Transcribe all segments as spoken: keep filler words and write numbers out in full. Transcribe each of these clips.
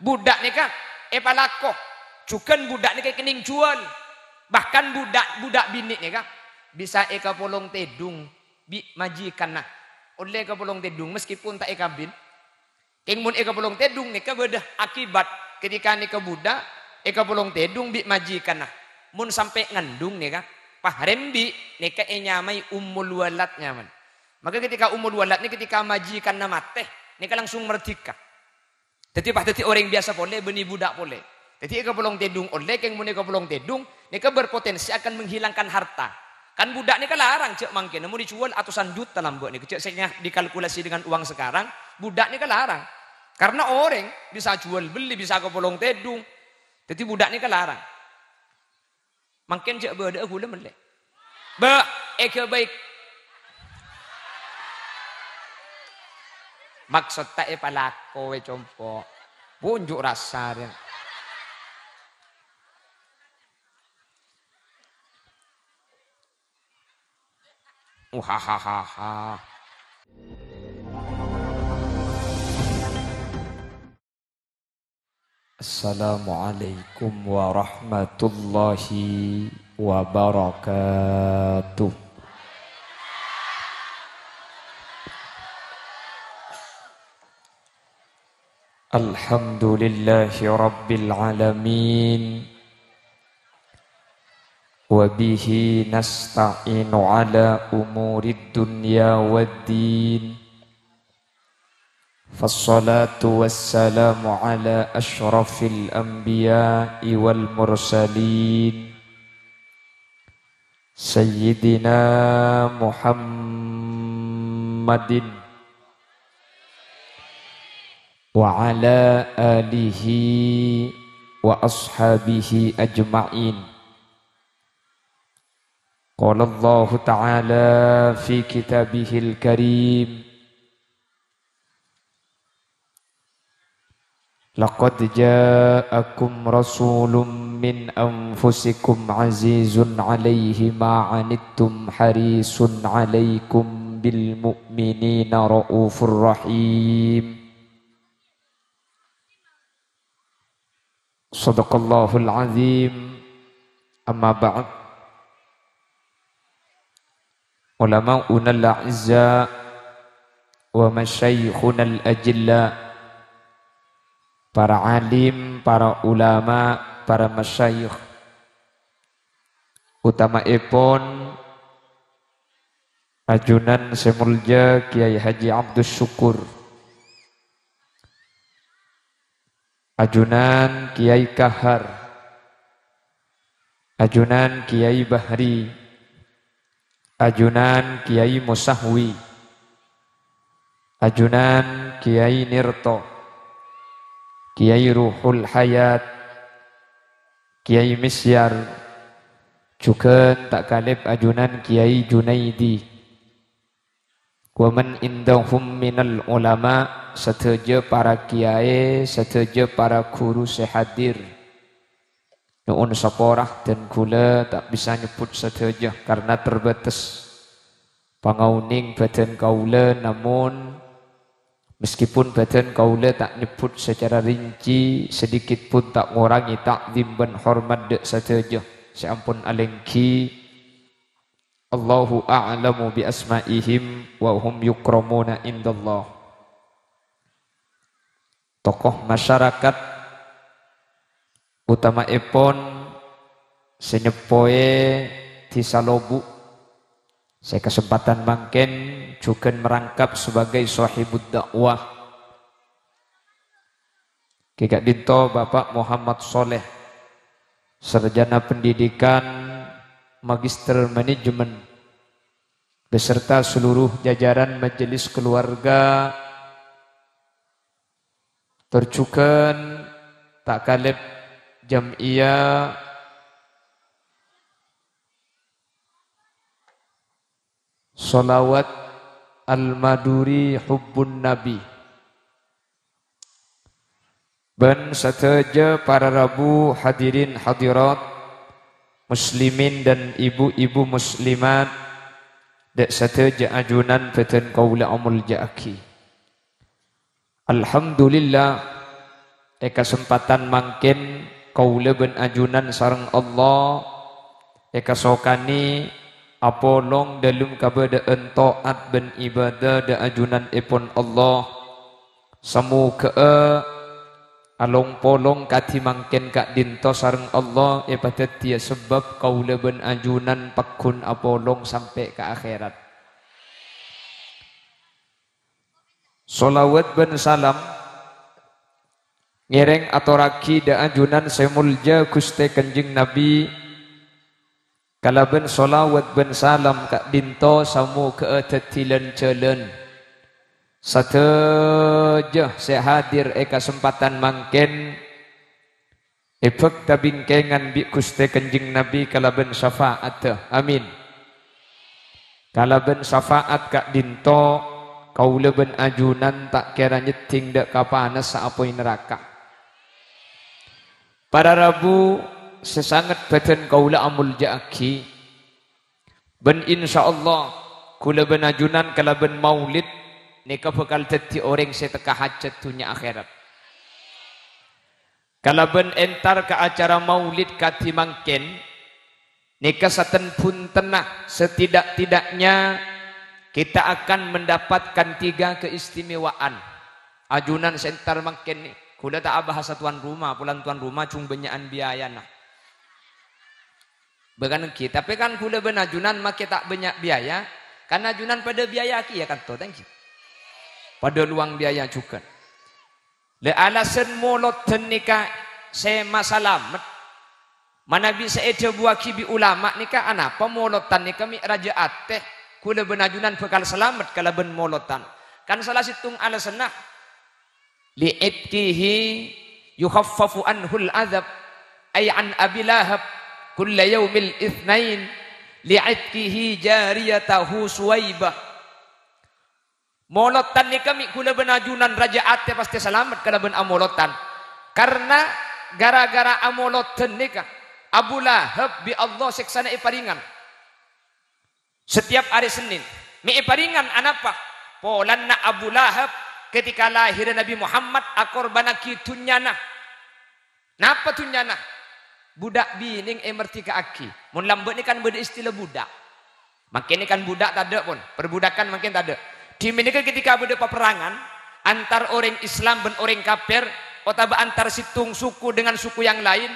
Budak nèka èpalako, jhughân budak nèka èkennèng juwâl. Bahkan budak, budak binè' nèka bisa èkapolong tèdung bi' majikanna. Ollè èkapolong tèdung meskipun ta' èkabin. Kèng mon èkapolong tèdung nèka bâdâ akibat. Ketika nèka budak èkapolong tèdung bi' majikanna. Mon sampè' ngandung nèka, pahrem bi' nèka ènyamaè ummul walad nyamana. Maka ketika ummul walad nèka ketika majikanna matè, nèka langsung merdeka. Dhâddhi pas dhâddhi orèng biyasa polè, bânnè budak polè. Dhâddhi èkapolong tèdung ollè, kèng mon èkapolong tèdung, nèka berpotensi akan menghilangkan harta. Kan budak nèka larang jhâ' mangkèn, mon èjuwâl atosan juta lambâ' nèka, jhâ' sè nya-, dikalkulasi dengan uang sekarang, budak nèka larang. Karena orèng bisa juwâl bellè, bisa kapolong tèdung. Dhâddhi budak nèka larang. Mangkèn jhâ' bâdâ'â ghulâ mellè. Bâ, èghâbây. Maksod ta' èpalako è compo'. Punjuk rassa rèya. Uhahahaha. Assalamualaikum warahmatullahi wabarakatuh. Alhamdulillahi rabbil alamin. Wa bihi nasta'inu ala umurid dunya waddin. Fassalatu wassalamu ala asyrafil anbiya'i wal mursalin, Sayyidina Muhammadin wa ala alihi wa ashabihi ajma'in. Qala Allahu ta'ala fi kitabihil karim, "Laqad ja'akum rasulun min anfusikum azizun 'alaihi ma 'anittum harisun 'alaikum bil mu'minina raufur rahim." Shadaqallahul azim. Amma ba'd. Ulama'unal a'izza wa masyayikhunal ajilla, para alim, para ulama, para masyayikh, utama'èpon ajunan sè molja Kyai Haji Abdus Syukur. Ajunan Kyai Kahar, ajunan Kyai Bahri, ajunan Kyai Musahwi, ajunan Kyai Nirto, Kyai Ruhul Hayat, Kyai Misyar, jhughân ta' kalèp ajunan Kyai Junaidi. Wa man indahum minal ulama, sadhâjâ para kiyaè, sadhâjâ para ghuru sè hadir. Nyo'on sapora, dân kaulâ ta' bisa nyebbhut sadhâjâ karna terbatas. Pangaonèng bhâdhân kaulâ, namong meskipun bhâdhân kaulâ ta' nyebbhut sacara rinci, sedikit pun ta' ngorangè ta'zim bân hormat dâ' sadhâjâ sè ampon alèngghi. Allahu a'lamu bi asma'ihim wa hum yukramuna indallah. Tokoh masyarakat, utama'èpon sè nyeppoè Dhisa Lobuk, sè kasempadhân mangkèn jhughân merangkap sebagai shahibud dakwah. Kè ka'dinto Bapak Muhammad Sholeh, sarjana pendidikan, magister manajemen, beserta seluruh jajaran majelis keluarga, tor jhughân ta' kalèp jam'iyah Sholawat Al-Maduri Hubbun Nabi. Bân sadhâjâ para rabu hadirin hadirat, muslimin dan ibu-ibu muslimat, dâ' sadhâjâ ajunan bhâdhân kaulâ amolja'aghi. Alhamdulillah, È kasempadhân mangkèn, kaulâ bân ajunan sareng Allah èkasokanè apolong dhâlem kabâdâ'ân ta'at bân ibâdâ dâ' ajunanèpon Allah. Samoghâ'â along-polong kadhi mangkèn ka'dinto sareng Allah èpadhâddhiyâ sabâb kaulâ bân ajunan pagghun apolong sampè' ka akhèrat. Shalawat bân salam ngèrèng atorraghi dâ' ajunan sè molja Ghustè Kanjeng Nabi, kalabân shalawat bân salam ka'dinto samoghâ'â dhâddhi lan-jhâlân. Sadhâjâ sè hadir è kasempadhân mangkèn, èbhâkta bingkèngan bi' Ghustè Kanjeng Nabi kalabân syafa'adhâ. Amin. Kalabân syafa'at ka'dinto, kaulâ bân ajunan ta' kèra nyèddhing dâ' ka panas sè apoy naraka. Para rabu sè sanget bhâdhân kaulâ amolja'aghi, bân insyaallah, kaulâ bân ajunan kalabân maulid nèka bhâkal dhâddhi orèng sè tekka hajhât dhunnya akhèrat. Kalabân entar ka acara maulid kadhi mangkèn, nèka saten bhuntenna, setidak-tidaknya kita akan mendapatkan tiga keistimewaan. Ajunan sè entar mangkèn nè, kaulâ ta' abahasa tuan rumah, polana tuan rumah jhung bânnya'an biayana. Bhâkal ènggi, tapè kan kaulâ bân ajunan makè ta' bânnya' biaya, kan ajunan padâ biayaghi ya kanto, ta' ènggi? Padâ luwang biaya jhughân. Lè alasan molodhân nèka sè masalamet. Manabi sè èdhâbuwaghi bi' ulama nèka anapa molodhân nèka mè' rajâ atè, kaulâ bân ajunan bhâkal salamet kalabân molodhân. Kan sala sèttong alasanna, "Li'itqihi yukhaffafu anhul adzab," ay an Abi Lahab, "kulla yaumil itsnain li'itqihi jariyatahu Suwaibah." Molodhân nèka mè' kaulâ bân ajunan rajâ atè pastè salamet kalabân amolodhân. Karna gara-gara amolodhân nèka, Abu Lahab bi' Allah sèksana èparèngan. Setiap arè Sennèn. Mè' èparèngan anapa? Polana Abu Lahab ketika lahèrra Nabi Muhammad akorbhânnaghi dhunnyana. Napa dhunnyana? Budak binèng èmerdèka'aghi. Mon lambâ' nè kan bâdâ istilah budak. Mangkèn nè kan budak tadâ' pon. Perbudakan mangkèn tadâ'. Dhimèn nèka ketika bâdâ paperrangan antar orèng Islam bân orèng kafir, otabâ antar sèttong suku dengan suku yang lain,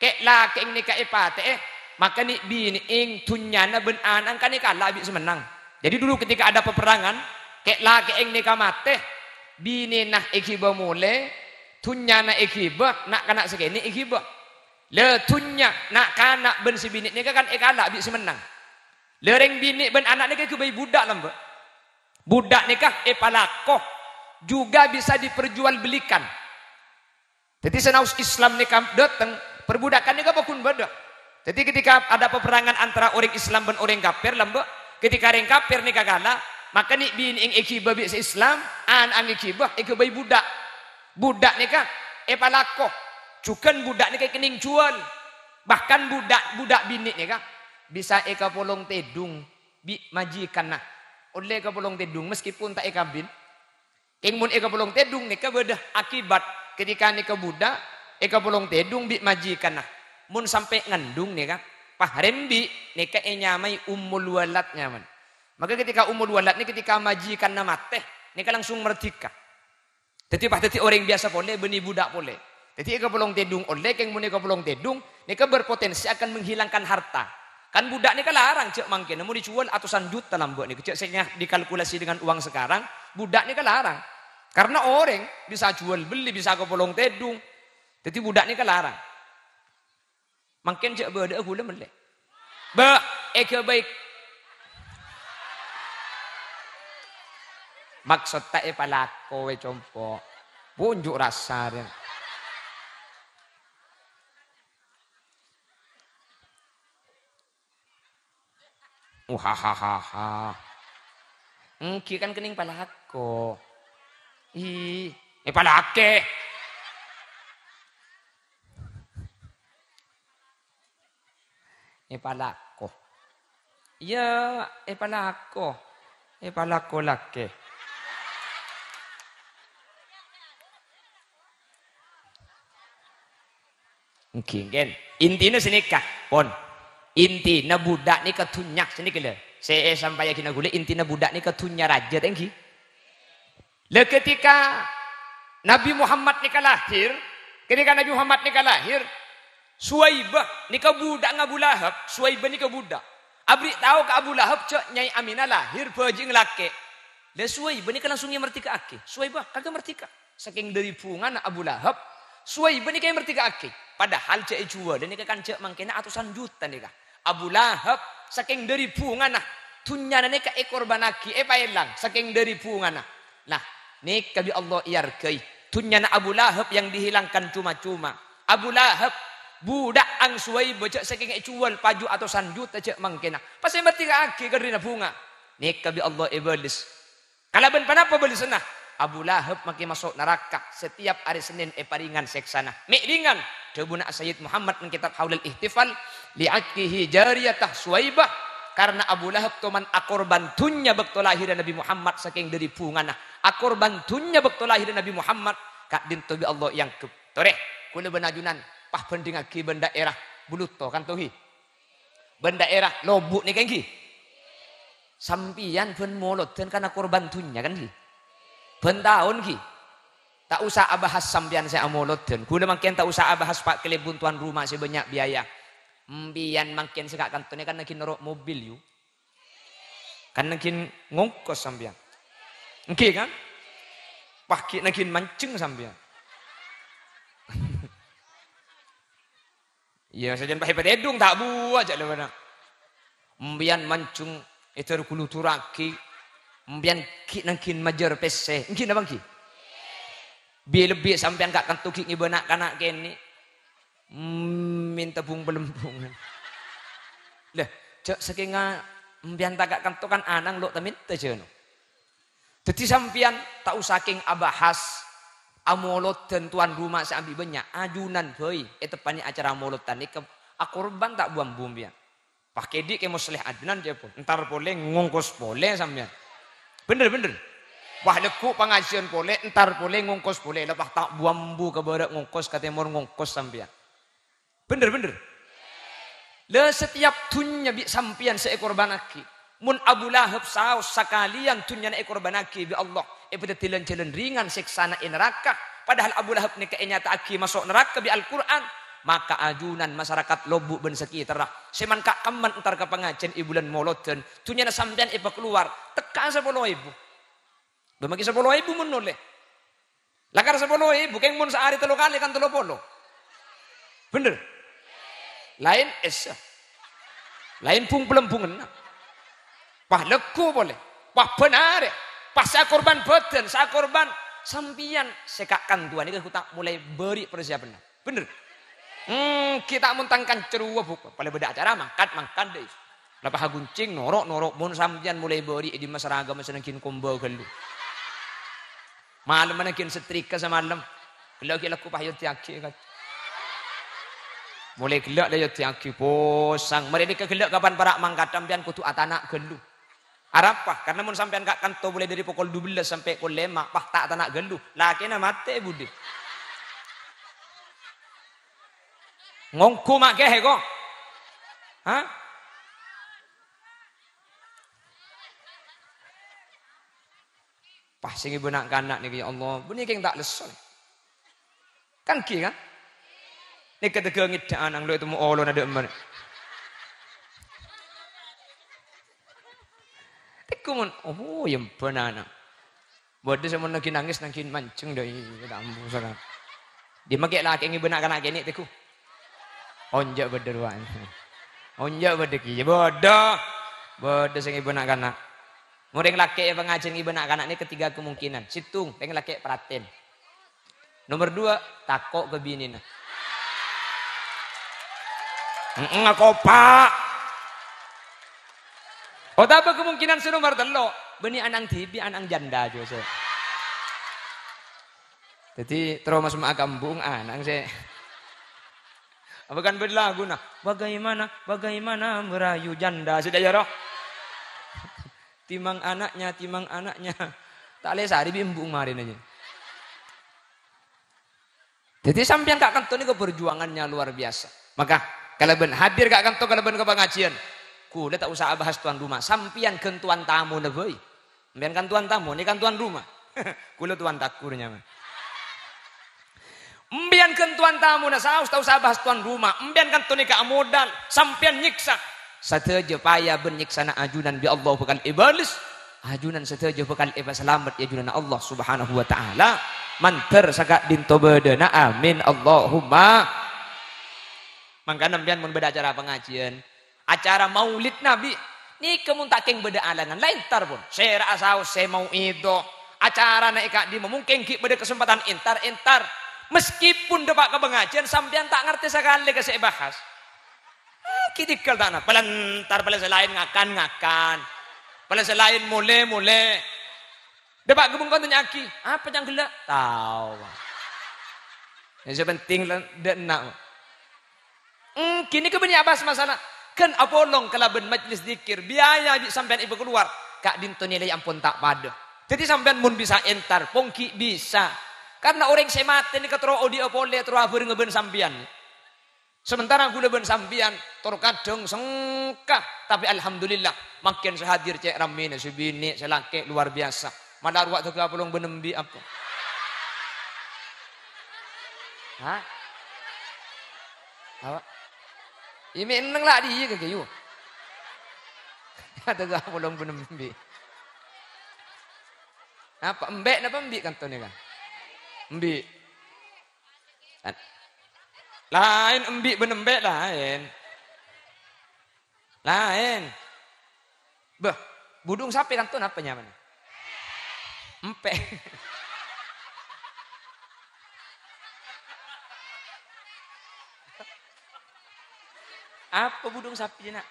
kè'-lakè'èng nèka èpatè'è, maka nè' binè'èng, dhunnyana bân ana'na kan èkala' bi' sè mennang. Jadi dulu ketika ada peperangan, kè'-lakè'èng nèka matè, binèna èghibâ molè, dhunnyana èghibâ, na'-kana' sakènè' èghibâ. La dhunnya, na'-kana' bân sè binè' nèka kan èkala' bi' sè mennang. La rèng binè' bân ana' nèka èghibâi budak lambâ'. Budak nèka èpalako, juga bisa diperjualbelikan. Dhâddhi, sanaos Islam nèka dâteng, perbudakan nèka pagghun bâdâ. Dhâddhi, ketika ada peperangan antara orèng Islam bân orèng kafir, lambâ', ketika rèng kafir nèka kala, maka nè' binè'èng èghibâ bi' sè Islam, ana'èng èghibâ, èghibâi budak. Budak nèka èpalako, jhughân budak nèka èkennèng juwâl. Bahkan budak, budak binè' nèka bisa èkapolong tèdung bi' majikanna. Ollè èkapolong tèdung meskipun ta' èkabin. Kèng mon èkapolong tèdung nèka bâdâ akibat, ketika nèka budak èkapolong tèdung bi' majikanna. Mon sampè' ngandung nèka, pahrèmbi' nèka ènyamaè ummul walad nyamana. Maka ketika ummul walad nè ketika majikanna matè, nèka langsung merdeka. Dhâddhi pas dhâddhi orèng biyasa polè, bânnè budak polè. Dhâddhi èkapolong tèdung ollè, kèng mon èkapolong tèdung, nèka berpotensi akan menghilangkan harta. Kan budak nèka larang jhâ' mangkèn, mon èjuwâl atosan juta lambâ' nèka, jhâ' sè nya-, dikalkulasi dengan uang sekarang, budak nèka larang. Karena orèng bisa jual beli, bisa kapolong tèdung. Dhâddhi budak nèka larang. Mangkèn jhâ' bâdâ'â ghulâ mellè. Bâ', èghâbây. Maksod ta' èpalako è compo'. Punju' rassa rèya. Uhahahaha. Ènggi kan kennèng palako. Ih, èpalakè. Èpalako. Iyâ, èpalako. Èpalako lakè. Èngghi, èngghi. Intina sanèka, pon. Intina budhâk nèka dhunnya, sanèka lho. Sè èsampayaghina ghulâ, intina budhâk nèka dhunnya rajâ, ta' èngghi? Lah, ketika Nabi Muhammad nèka lahir, ketika Nabi Muhammad nèka lahir, Suwaibah nèka budhâ'na Abu Lahab, Suwaibah nèka budhâk. Aberri' tao ka Abu Lahab jâ' Nyai Aminah lahir bhâji'na lakè'. Lah, Suwaibah nèka langsung èmardhika'aghi. Suwaibah, kakè mardhika. Sakèng dhâri bhungana Abu Lahab, Suwaibah nèka èmardhika'aghi. Padahal jâ' èjhuwâlâ nèka kan jâ' mangkèna atosan juta nèka. Abu Lahab sakèng dhâri bhungana, dhunnyana nèka èkorbhânnaghi, èpaèlang sakèng dhâri bhungana. Nah, nèka bi' Allah èarghâi. Dhunnyana Abu Lahab yang dihilangkan cuma-cuma. Abu Lahab, budhâ'na Suwaibah jâ' sakèng èjhuwâl paju atosan juta jâ' mangkèna. Pas èmardhika'aghi ka dhârina bhunga. Nèka bi' Allah èbâles. Kalabân ponapa bâlessanna? Abu Lahab makè maso' naraka, setiap arè Sennèn èparèngan sèksana. Mè' rèngan, dhâbuna Sayyid Muhammad neng kètab Haulal Ihtifal, "Li'aqqihi jariyatah Suwaibah," karna Abu Lahab toman akorbhân dhunnya bâkto lahirra Nabi Muhammad sakèng dhâri bhungana. Akorbhân dhunnya bâkto lahirra Nabi Muhammad, ka'dinto bi' Allah èangghep. Torè, ghulâ bân ajunan pabhândhingaghi bân dhaèra Buluto, kanto ghi? Bân dhaèra Lobu' nèka èngghi. Sampèyan bân molodhân kan akorbhân dhunnya kan ghi? Bân taon ghi? Ta' osa abahas sampèyan sè amolodhân. Ghulâ mangkèn ta' osa abahas Pa' Kalèbun towan roma sè bânnya' biaya. Sampèyan mangkèn sè ka' kantona kan nangghin noro' mobil, yu. Kan nangghin ngongkos sampèyan. Èngghi kan? Pas ghi' nangghin manjheng sampèyan. Iyâ, sajân pahèpatèdung ta' buwâ jâ' lèbâna. Empèyan manjheng èdhâr ghuludhurraghi, empèyan ghi' nangghin majâr pèssè, èngghi napa èngghi? Bi-, lebbi sampèyan ka' kanto ghi' ngibâ na'-kana' kènè'. Hmm, mènta bung-palembungan. Lah, jâ' sakènga empèyan ta' ka' kanto kan ana'na lo' ta' mènta jâno. Dhâddhi sampèyan ta' osa kèng abahas amolodhân towan roma sè ambi' bânnya', ajunan bhâi èteppa'è acara amolodhân nèka akorbhân ta' bu-ambu empèyan. Pas kèdhi' Kè Mosleh Adnan jâ' pon, entar polè ngongkos polè sampèyan. Bhender, bhender. Pas lagghu' pangajiyân polè, entar polè ngongkos polè. La pas ta' bu-ambu ka bârâ' ngongkos, ka tèmor ngongkos sampèyan. Bhender, bhender. La, setiap dhunnya bi' sampèyan sè èkorbhânnaghi. Mon Abu Lahab saos sakalèyan dhunnyana èkorbhânnaghi bi' Allah, èpadhâddhi lan-jhâlân rèngan sèksana è naraka, padahal Abu Lahab nèka ènyata'aghi maso' naraka bi' Al-Qur'an, maka ajunan masarakat Lobu' bân sakètarra sè man-, ka-, kamman entar ka pangajiyân è bulân Molodhân, dhunnyana sampèyan èpakalowar, tekka'a sapolo èbu. Bâ, maghi sapolo èbu mon nolè. Lakar sapolo èbu, kèng mon saarè tello kalè kan tello polo. Bhender? Laèn essa. Laèn bung-palembunganna. Pas lagghu' polè. Pas bân arè. Pas saakorbhân bhâdhân, saakorbhân sampèyan sè ka-, kantowa nèka ghu ta' molaè bâri' parsiapanna. Bhender? Hmm, ghi' ta' mon tang kanca rowa, Bu. Polè bâdâ acara, mangkat, mangkat, dâi. La pas aghunjing, noro', noro'. Mon sampèyan molaè bâri' è dimma saragamma sè nangghin komba ghâllu. Malemma nangghin setrika samalem. Ghellâ' ghi' lagghu' pas èoddhiyaghi, kan. Molaè ghellâ' la èoddhiyaghi, posang. Marè nèka ghellâ' kapan para' mangkat, sampèyan kodhu atana' ghâllu. Arapa? Karna mon sampèyan ka kanto molaè dâri pokol dua belas sampè' pokol lèma', pas ta' atana' ghâllu. Lakèna matè, budhi. Ngongghu ma' kèhè, ko'. Hah? Pas sè ngibâ na'-kana' nèka, ya Allah, bânnè kèng ta' lesso. Kan ghi, kan? Nèka tegghâ ngèdhâ ana'na lo' ètemmo olona dâ' emma. Tèghu mon, oh, ya emban ana'. Bâdâ sè mon laghi nangès, nangès manjeng, dâ' iyâ, ta' ambu sara. Dimma kè' lakè ngibâ na'-kana' kènè', tèghu? Onjâ' bâdâ rowa. Onjâ' bâdâ kèya, bâdâ. Bâdâ sè ngibâ na'-kana'. Mon rèng lakè' è pangajiyân ngibâ na'-kana' nèka tiga kemungkinan. Sèttong, rèng lakè' pratèn. Nomer dua, tako' ka binèna. Heeh, akopa'. Otabâ kemungkinan sè nomer tello', bânnè ana'na dhibi', ana'na janda, jâ' sè. Dhâddhi, terro mas-, ma'a ka embu'na ana'na sè. Apa kan bâdâ laguna, "Bagaimana, bagaimana merayu janda?" Sè dâ' iyâ, roh. Timang anaknya, timang anaknya. Ta' lè sarè bi' embu'na marèna, jâ'. Dhâddhi sampèyan ka'kanto nèko perjuangannya luar biasa. Maka kalabân hadir ka'kanto kalabân ka pangajiân, kaulâ ta' osa abahas tuan rumah. Sampèyan ghân tuan tamona bhâi. Sampèyan kan tuan tamu, nèka kan tuan rumah. Kaulâ tuan takur nyamana. Sampèyan ghân tuan tamona, saos ta' osa abahas tuan rumah. Sampèyan kanto nèka amodal, sampèyan nyèksa. Sadhâjâ paya bân nyèksana ajunan bi' Allah bhâkal èbâles. Ajunan sadhâjâ bhâkal èpasalamet è ajunanna Allah Subhanahu wa Ta'ala. Mandhâr saka'dinto bâdâna. Amin. Allahumma. Mangkana sampèyan mon bâdâ acara pangajiân, acara Maulid Nabi, nèka mon ta' kèng bâdâ alangan, la entar, pon. Sèra'a saos sè mau'idhah, acarana è ka'dimma, mon kèng ghi' bâdâ kasempadhân entar, entar. Meskipun dâpa' ka pangajiân, sampèyan ta' ngartè sakalè ka sè èbahas. Ghi' tèghâl ta' na, palentar, palèn sè laèn ngakan, ngakan. Palèn sè laèn molè, molè. Dâpa' ghâbung kon tanya'aghi, "Apa ca'na ghellâ'?" Tao. Yang sè penting la, dâ' enna'. Hmm, ghânèka bânnè abahas masalah. Ghân apolong kalabân majlis dzikir, biaya bi' sampèyan èpakalowar. Ka'dinto nilai ampon ta' padâ. Dhâddhi sampèyan mon bisa entar, pon ghi' bisa. Karna orèng sè matè nèka terro odi'â polè, terro abhârengnga bân sampèyan. Sementara kaulâ bân sampèyan tor kadhâng sengka, tapè alhamdulillah, mangkèn sè hadir cè' rammèna, sè binè', sè lakè', luar biasa. Mala rowa dâgghâ' polong bân embi' apa? Hah? Apa? Iyâ mè' enneng la' dhiyâ ka kayu. Dâgghâ' polong bân embi'. Apa embi' napa embi' kanto nèka? Embi'. Laèn embi' bân embi' laèn. Laèn. Bâh, budhung sapè kanto napa nyamana? Empè'. Apa budhung sapè, Na'?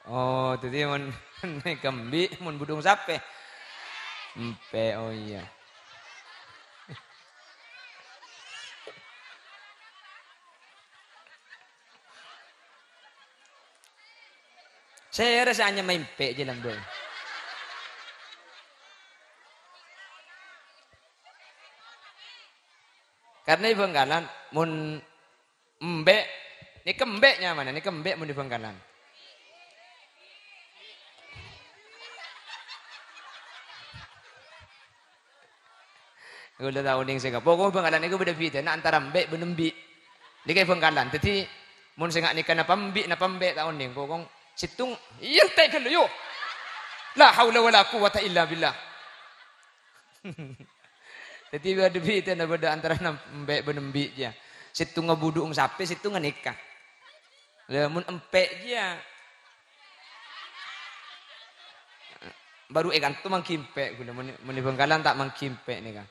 Oh, dhâddhi mon nèka embi', mon budhung sapè? Empè', oh iyâ. Sèra sè anyama Empè' jâ' lambâ'. Karna è Bhângkalan, mon embi', nèka embi' nyamana, nèka embi' mon è Bhângkalan. Kaulâ ta' onèng sè ka-, pokok Bhângkalan nèko bâdâ bhidhâna antara embi' bân embi'. Nèka è Bhângkalan. Dhâddhi, mon sè nga' nèka napa embi', napa embi' ta' onèng. Pokok sèttong, iyâ, tè ghâllu, yo. La haula wala quwwata illa billah. Dhâddhi, bâdâ bhidhâna bâdâ antarana embi' bân embi' jâ. Sèttonga budhung sapè, sèttonga nèka. Lah, mon embi' jâ. Bhuru è kanto mangghi embi' kaulâ, mon, mon è Bhângkalan ta' mangghi embi' nèka.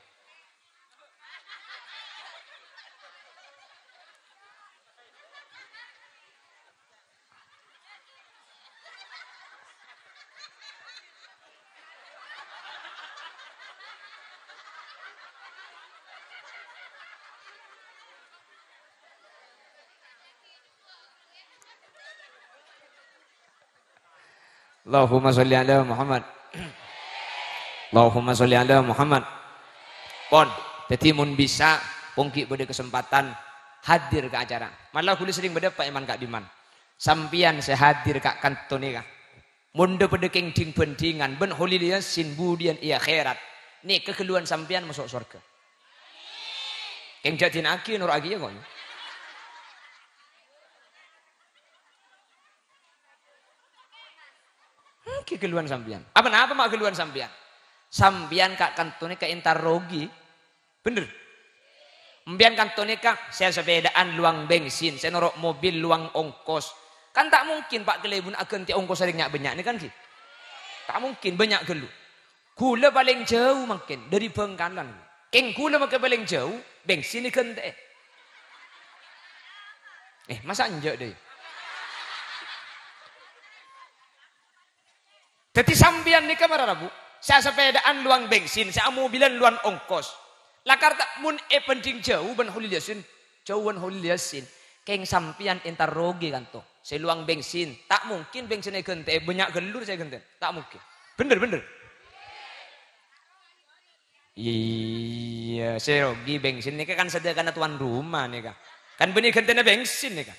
Allahumma sholli ala Muhammad. Allahumma sholli ala Muhammad. Pon, dhâddhi mon bisa, pon ghi' bâdâ kasempadhân hadir ka acara. Mala kaulâ serrèng bâdâ, Pak, è man ka'dimman. Sampèyan sè hadir ka kanto nèka. Mon dâ-, padâ kèng dhing-bhândhingan bân Kholil Yasin budiyân è akhèrat. Nèka ghâlluwân sampèyan maso' sowarghâ. Kèng jhâ' dina'aghi, noro'aghi, yâ, kok. Ènggi ghâlluwân sampèyan. Apa napa ma' ghâlluwân sampèyan? Sampèyan ka kanto nèka entar rogi. Bhender? Sampèyan kanto nèka sè sapèdaan luwang bensin, sè noro' mobil luwang ongkos. Kan ta' mungkin, Pak, kalèbun aghântè ongkos sè rèng nya'-bânnya' nèka, ènggi? Ta' mungkin, bânnya' ghâllu. Kaulâ palèng jhâu mangkèn, dâri Bhângkalan. Kèng kaulâ mangkèn palèng jhâu, bensin èghântè'è. Eh, masa enjâ', dâi? Dhâddhi sampèyan nèka mara rabu, sè asapèdaan luwang bensin, sè amobilan luwang ongkos. Lakar ta' mon èbhândhing jhâu bân Kholil Yasin, Jhâuwân Kholil Yasin. Kèng sampèyan entar rogi kanto. Sè lowang bensin. Ta' mungkin bensin èghântè'è bânnya' ghâllu sè èghântè'è. Ta' mungkin. Bhender, bhender. Iyâ, sè rogi bensin nèka kan sadhâkana tuan rumah nèka. Kan bânnè ghântèna bensin nèka.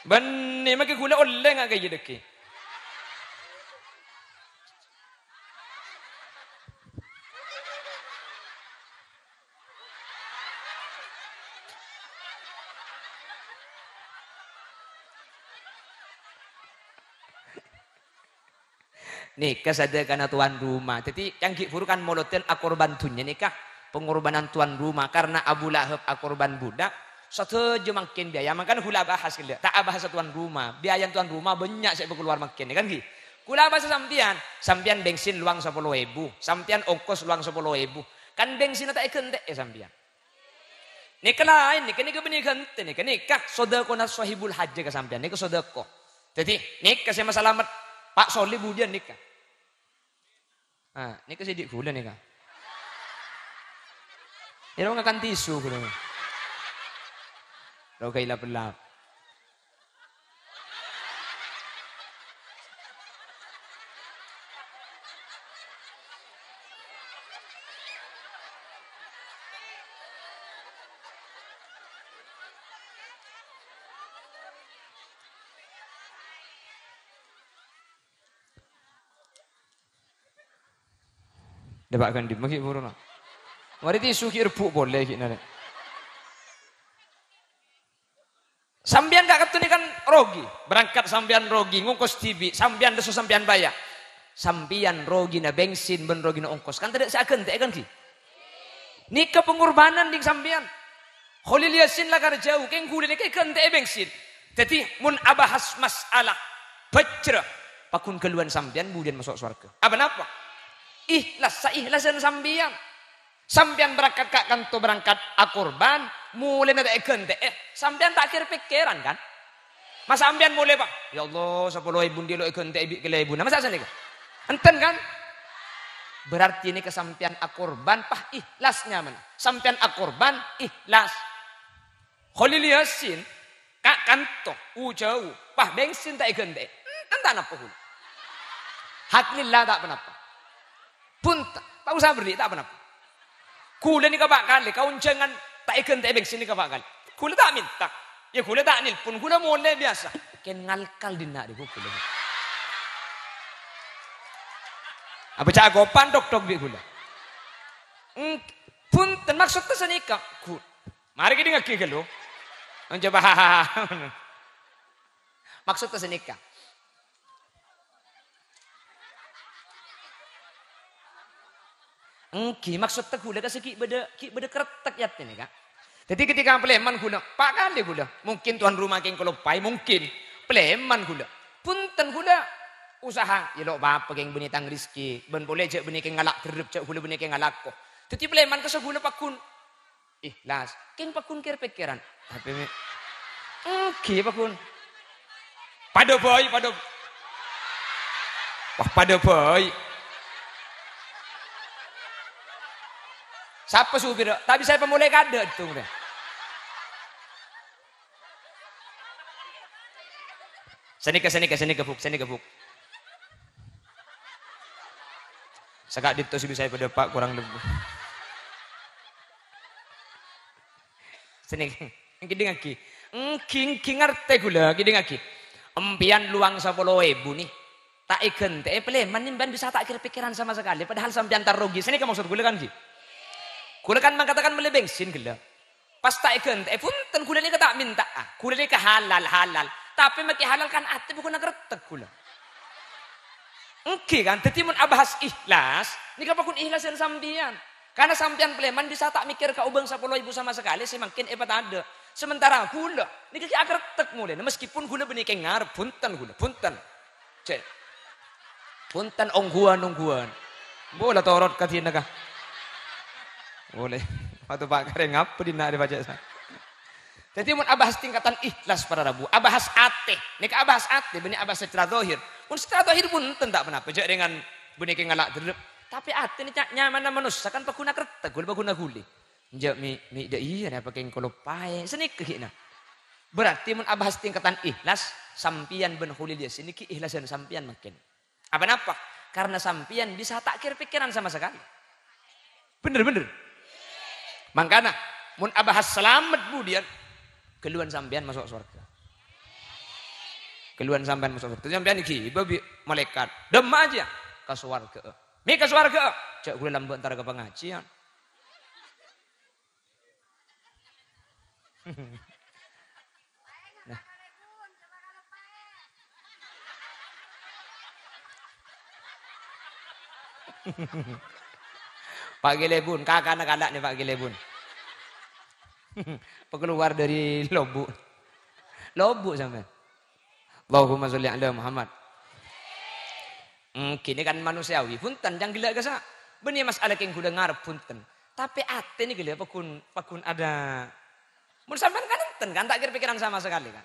Bânnè, makè ghulâ ollè nga' kaya dhâggi'. Nèka sadhâkana tuan rumah. Dhâddhi, canggi' buru kan molodhân akorban dhunnya nèka. Pengorbanan tuan rumah karena Abu Lahab akorban budak. Sadhâjâ mangkèn biaya. Mangkana ghulâ abahas ghellâ'. Ta' abahas tuan rumah. Biayana tuan rumah bânnya' sè èpakalowar mangkèn, kan ghi? Ghulâ abahas sampèyan. Sampèyan bensin lowang sapolo èbu. Sampèyan ongkos lowang sapolo èbu. Kan bensinna ta' èghântè'è sampèyan. Nèka laèn, nèka, nèka bânnè ghântè, nèka, nèka sodakona sohibul hajah ka sampèyan, nèka sodako. Dhâddhi, nèka sè masalamet Pa' Soli budiyân nèka. Ah, nèka sè dhi' ghulâ nèka. Ero ngakan tisu ghulâ. Rogai lap-lap. Dâpa' ghândhi' maghi' buru, no. Marè tisu ghi' rebbhu' polè ghi' narè. Sampèyan ka' kattone kan rogi. Berangkat sampèyan rogi, ngongkos dhibi', sampèyan lesso sampèyan bâjâ. Sampèyan rogina bensin bân rogina ongkos. Kan tadâ' sè aghântè'è kan, ghi? Nèka pengorbanan dhing sampèyan. Kholil Yasin la karè jhâu, kèng ghulâ nèka èghântè'è bensin. Dhâddhi, mon abahas masalah bhâjrâ, paggun ghâlluwân sampèyan budiyân maso' sowarghâ. Apa napa? Ihlas, saihlasân sampèyan. Sampèyan berangkat ka' kanto berangkat akorban, molèna ta' èghântè'è, sampèyan ta' kèr-pèkkèran, kan? Masa' sampèyan molè, Pak? "Ya Allah, sapolo èbu ndi lo' èghântè'è bi' kalèbunna." Masa' sanèka? Enten, kan? Berarti nèka sampèyan akorban, Pak, ihlas nyamana. Sampèyan akorban, ihlas. Kholil Yasin, ka' kanto, u-jhâu, Pak, bensin ta' èghântè'è. Enten ta' napa ghulâ? Hak lillah ta' ponapa. Bhunten, ta' osa berri', ta' ponapa. Ghulâ nèka pa' kalè, kaonjhângan ta' èghântè'è bensin nèka pa' kalè. Ghulâ ta' mènta. Ya, ghulâ ta' nelpon, ghulâ molè biyasa. Kèng ngalkal dinna' rè, Bu, ghulâ. Apa ca'na kopan tok-tok bi' ghulâ. Eng-, bhunten, maksodda sanèka. Gu-, marè kèdingngaghi ghâllu. Coba. Maksodda sanèka. Èngghi, maksodda ghulâ ka sè ghi' bâdâ, ghi' bâdâ karettek è atèna, Ka'. Dhâddhi, ketika palèman ghulâ, pa' kalè ghulâ. Mungkin tuan rumah kèng kaloppaè, mungkin. Palèman ghulâ. Bhunten ghulâ. Usaha, ya lo' pa-apa kèng bânnè tang rezeki. Bân polè jhâ' bânnè kèng ngala' dherrep, jhâ' ghulâ bânnè kèng ngalako. Dhâddhi, palèman ka sè ghulâ paggun. Ihlas. Kèng paggun kèr-pèkkèran. Tapè mè', èngghi, paggun. Padâ bhâi, padâ. Wah, padâ bhâi. Sapa supirra? Ta' bisa èpamolaè kadâ' itu, udah. Sanèka, sanèka, sanèka, Bu', sanèka, Bu'. Saka'dinto sè bisa èpadâpa' korang lebbi. Sanèka, kèdingngaghi. Èngghi, èngghi, ngartè ghulâ, kèdingngaghi. Empèyan lowang sapolo èbu, nè. Ta' èghântè'è palèman, nè, sampèyan bisa ta' kèr-pèkkèran sama sakalè, padahal sampèyan ta' rogi. Sanèka maksod ghulâ, kan, ghi? Ghulâ kan mangkata kan mellè bensin ghellâ'. Pas ta' èghântè'è, bhunten, ghulâ nèka ta' mènta'a. Ghulâ nèka halal, halal. Tapè makè halal kan atè pokona karettek ghulâ. Èngghi kan? Dhâddhi mon abahas ihlas, nèka paggun ihlas dhân sampèyan. Karna sampèyan palèman bisa ta' mèkkèr ka obâng sapolo èbu sama sakalè sè mangkèn èpatadâ'. Sementara ghulâ nèka ghi' akarettek molèna, meskipun ghulâ bânnè kèng ngarep, bhunten ghulâ, bhunten. Cè'. Bhunten, ongghuwân, ongghuwân. Bo la torot ka dinna, Ka'. Boleh. Waktu Pak Kareng apa dinna' rè pajâ sa-, Dhâddhi, mon abahas tingkatan ihlas para rabu, abahas atè. Nèka abahas atè, bânnè abahas secara zahir. Mon secara zahir bhunten ta' ponapa, jhâ' rèngan bânnè kèng ngala' dherrep. Tapè atè nè ca-, nyamana manossa kan paggun karettek, ghulâ paggun ghuli. Enjâ' mi', mi' dâ' iyâ napa kèng kaloppaè. Sanèka ghi'na. Berarti mon abahas tingkatan ikhlas, sampèyan bân Kholil Yasin nèka ikhlasan sampèyan mangkèn. Apa napa? Karena sampèyan bisa ta' kèr-pèkkèran sama sekali. Bener, bener. Mangkana, mon abahas salamet budiyân, ghâlluwân sampèyan maso' sowarghâ. Ghâlluwân sampèyan maso' sowarghâ. Sampèyan èghibâ bi' malaèkat. Dâmma jiyâ ka sowarghâ. Mi' ka sowarghâ. Jhâ' ghulâ lambâ' entar ka pangajiân. Nah. Pak Gelebun, kakana kala' nè Pak Gelebun. Pakalowar dâri lobu'. Lobu' sampèyan. Allahumma sholli ala Muhammad. Hmm, ghini kan manusiawi, bhunten, cangghellâ' kassa'. Bânnè mas'ala kèng ghulâ ngarep, bhunten. Tapè atè nèka lho, paggun, paggun ada. Mon sampèyan kan enten kan, ta' kèr-pèkkèran sama sekali kan.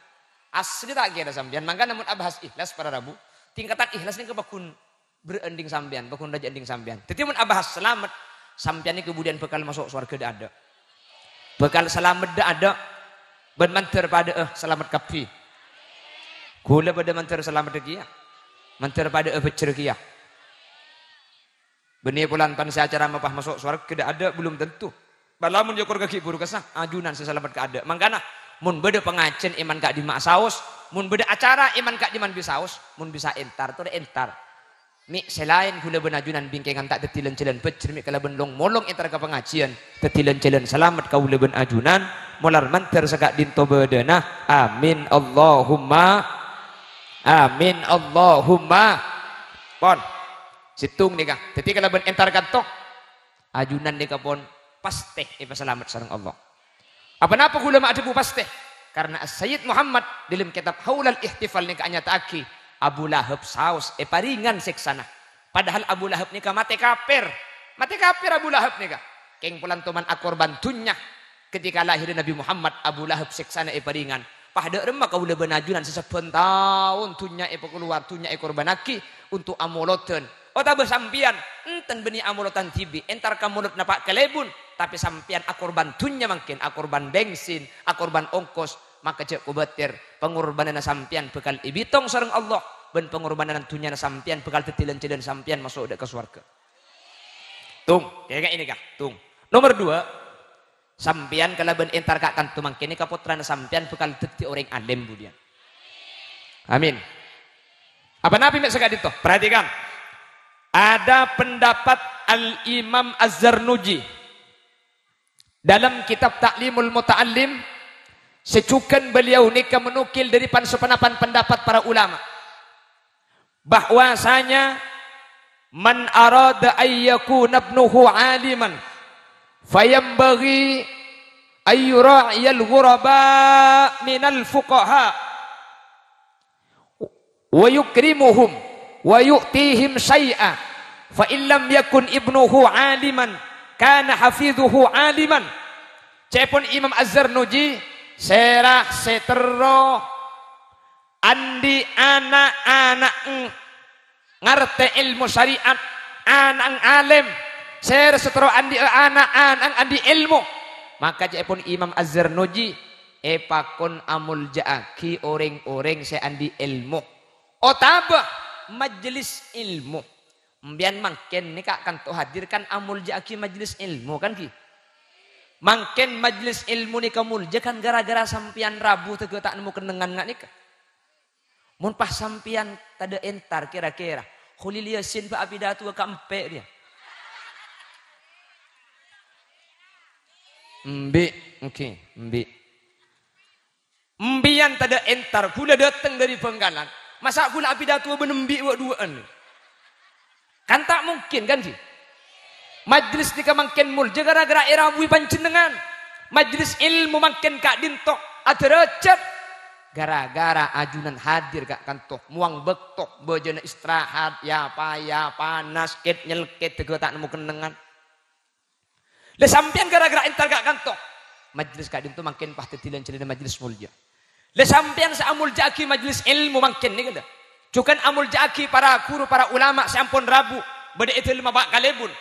Asli ta' kèra sampèyan. Mangkana mon abahas ikhlas para rabu, tingkatan ikhlas nèka paggun berending sampèyan, paggun raja ending sampèyan. Dhâddhi mon abahas salamet, sampèyan nèka budiyân bhâkal maso' sowarghâ dâ'-adâ'. Bhâkal salamet dâ'-adâ'. Bân mandhâr padâ'â salamet kabbhi. Ghulâ padâ mandhâr salamet kèya. Mandhâr padâ'â bhâjjhrâ kèya. Bânnè polana sè acara mapah maso' sowarghâ dâ'-adâ' belum tentu. Bâ' lamon èokor kaaghi' bhuru kassa', ajunan sè salamet kaadâ'. Mangkana, mon bâdâ pangajiân è man ka'dimma'a saos, mon bâdâ acara è man ka'dimma'a bi' saos, mon bisa entar, torè entar. Mè' sè laèn ghulâ bân ajunan bingkèngan ta' dhâddhi lan-jhâlân bhâjjhrâ mè' kalabân long-molong entar ka pangajiân, dhâddhi lan-jhâlân salamet kaulâ bân ajunan, molar mandhâr saka'dinto bâdâna. Amin, Allahumma amin, Allahumma. Pon. Sèttong nèka. Dhâddhi kalabân entar kanto. Ajunan nèka pon pastè èpasalamet sareng Allah. Apa napa ghulâ ma' adhâbu pastè? Karna As-Sayyid Muhammad dâlem kètab Haulal Ihtifal nèka anyata'aghi Abu Lahab saos èparèngan sèksana. Padahal Abu Lahab nèka matè kafir. Matè kafir Abu Lahab nèka. Kèng polana toman akorban dhunnya. Ketika lahir Nabi Muhammad, Abu Lahab sèksana èparèngan. Pas dâ' remma kaulâ bân ajunan sè sabbhân taon dhunnya èpakalowar, dhunnya èkorbhânnaghi untuk amolodhân. Otabâ sampèyan, enten bânnè amolodhân dhibi', entar ka molodhâ Pak Kalèbun, tapè sampèyan akorban dhunnya mangkèn, akorban bèngsin, akorban ongkos, maka jhâ' kobâtèr, pangorbhânanna sampèyan bhâkal èbitong sareng Allah, bân pangorbhânanna dhunnyana sampèyan bhâkal dhâddhi lan-jhâlân sampèyan maso' dâ' ka sowarghâ. Tung, kèngèng nèka, tung. Nomor dua, sampèyan kalabân entar ka kanto mangkèn nèka pottrana sampèyan bhâkal dhâddhi orèng alèm budiyân. Amin. Apa nabi mè' saka'dinto? Perhatikan. Ada pendapat Al-Imam Az-Zarnuji dalam kitab Ta'limul Muta'allim, sè jhughân beliau nèka menukil dâri pan-, saponapan pendapat para ulama. Bahwasanya man arada an yakuna ibnuhu aliman, fayanbaghi an yura'iyal ghuraba minal fuqaha wa yukrimuhum wa yu'tihim syai'a, fa in lam yakun ibnuhu aliman, kana hafizuhu aliman. Ca'èpon Imam Az-Zarnuji, sèra sè terro andi' ana'-ana' ng-, ngartè èlmo syariat, ana' ng-, alèm, sèra sè terro andi' ana'-ana' ng-, andi' èlmo. Maka ca'èpon Imam Az-Zarnuji, èpakon amoljâ'aghi orèng-orèng sè andi' èlmo. Otabâ majlis èlmo. Sampèyan mangkèn nèka kanto hadir kan amoljâ'aghi majlis èlmo kan, ghi? Mangkèn majlis èlmo nèka moljâ kan gara-gara sampèyan rabu tèghâ ta' nemmo kennengngan nga' nèka. Mon pas sampèyan tadâ' entar kèra-kèra, Kholil Yasin bâ' apidatowa ka empè' rèya. Embi', èngghi, embi'. Empèyan tadâ' entar, ghulâ dâteng dâri Bhângkalan. Masa' ghulâ apidatowa bân embi' wâ'-duwâ'ân? Kan ta' mungkin, kan, ghi? Majlis nèka mangkèn moljâ gara-gara èrabui panjhennengngan. Majlis èlmo mangkèn ka'dinto adhârâjhât gara-gara ajunan hadir ka kanto, mowang bâkto, bâjâna istirahat, ya-paya, panas, kèt-nyèlkèt, tèghâ ta' nemmo kennengngan. Lè sampèyan gara-gara entar ka kanto. Majlis ka'dinto mangkèn pas dhâddhi lan-jhâlânna majlis moljâ. Lè sampèyan sè amoljâ'aghi majlis èlmo mangkèn nèka, lho. Jhughân amoljâ'aghi para ghuru, para ulama sè ampon rabu, bâdâ è dâlemma Pak Kalèbun.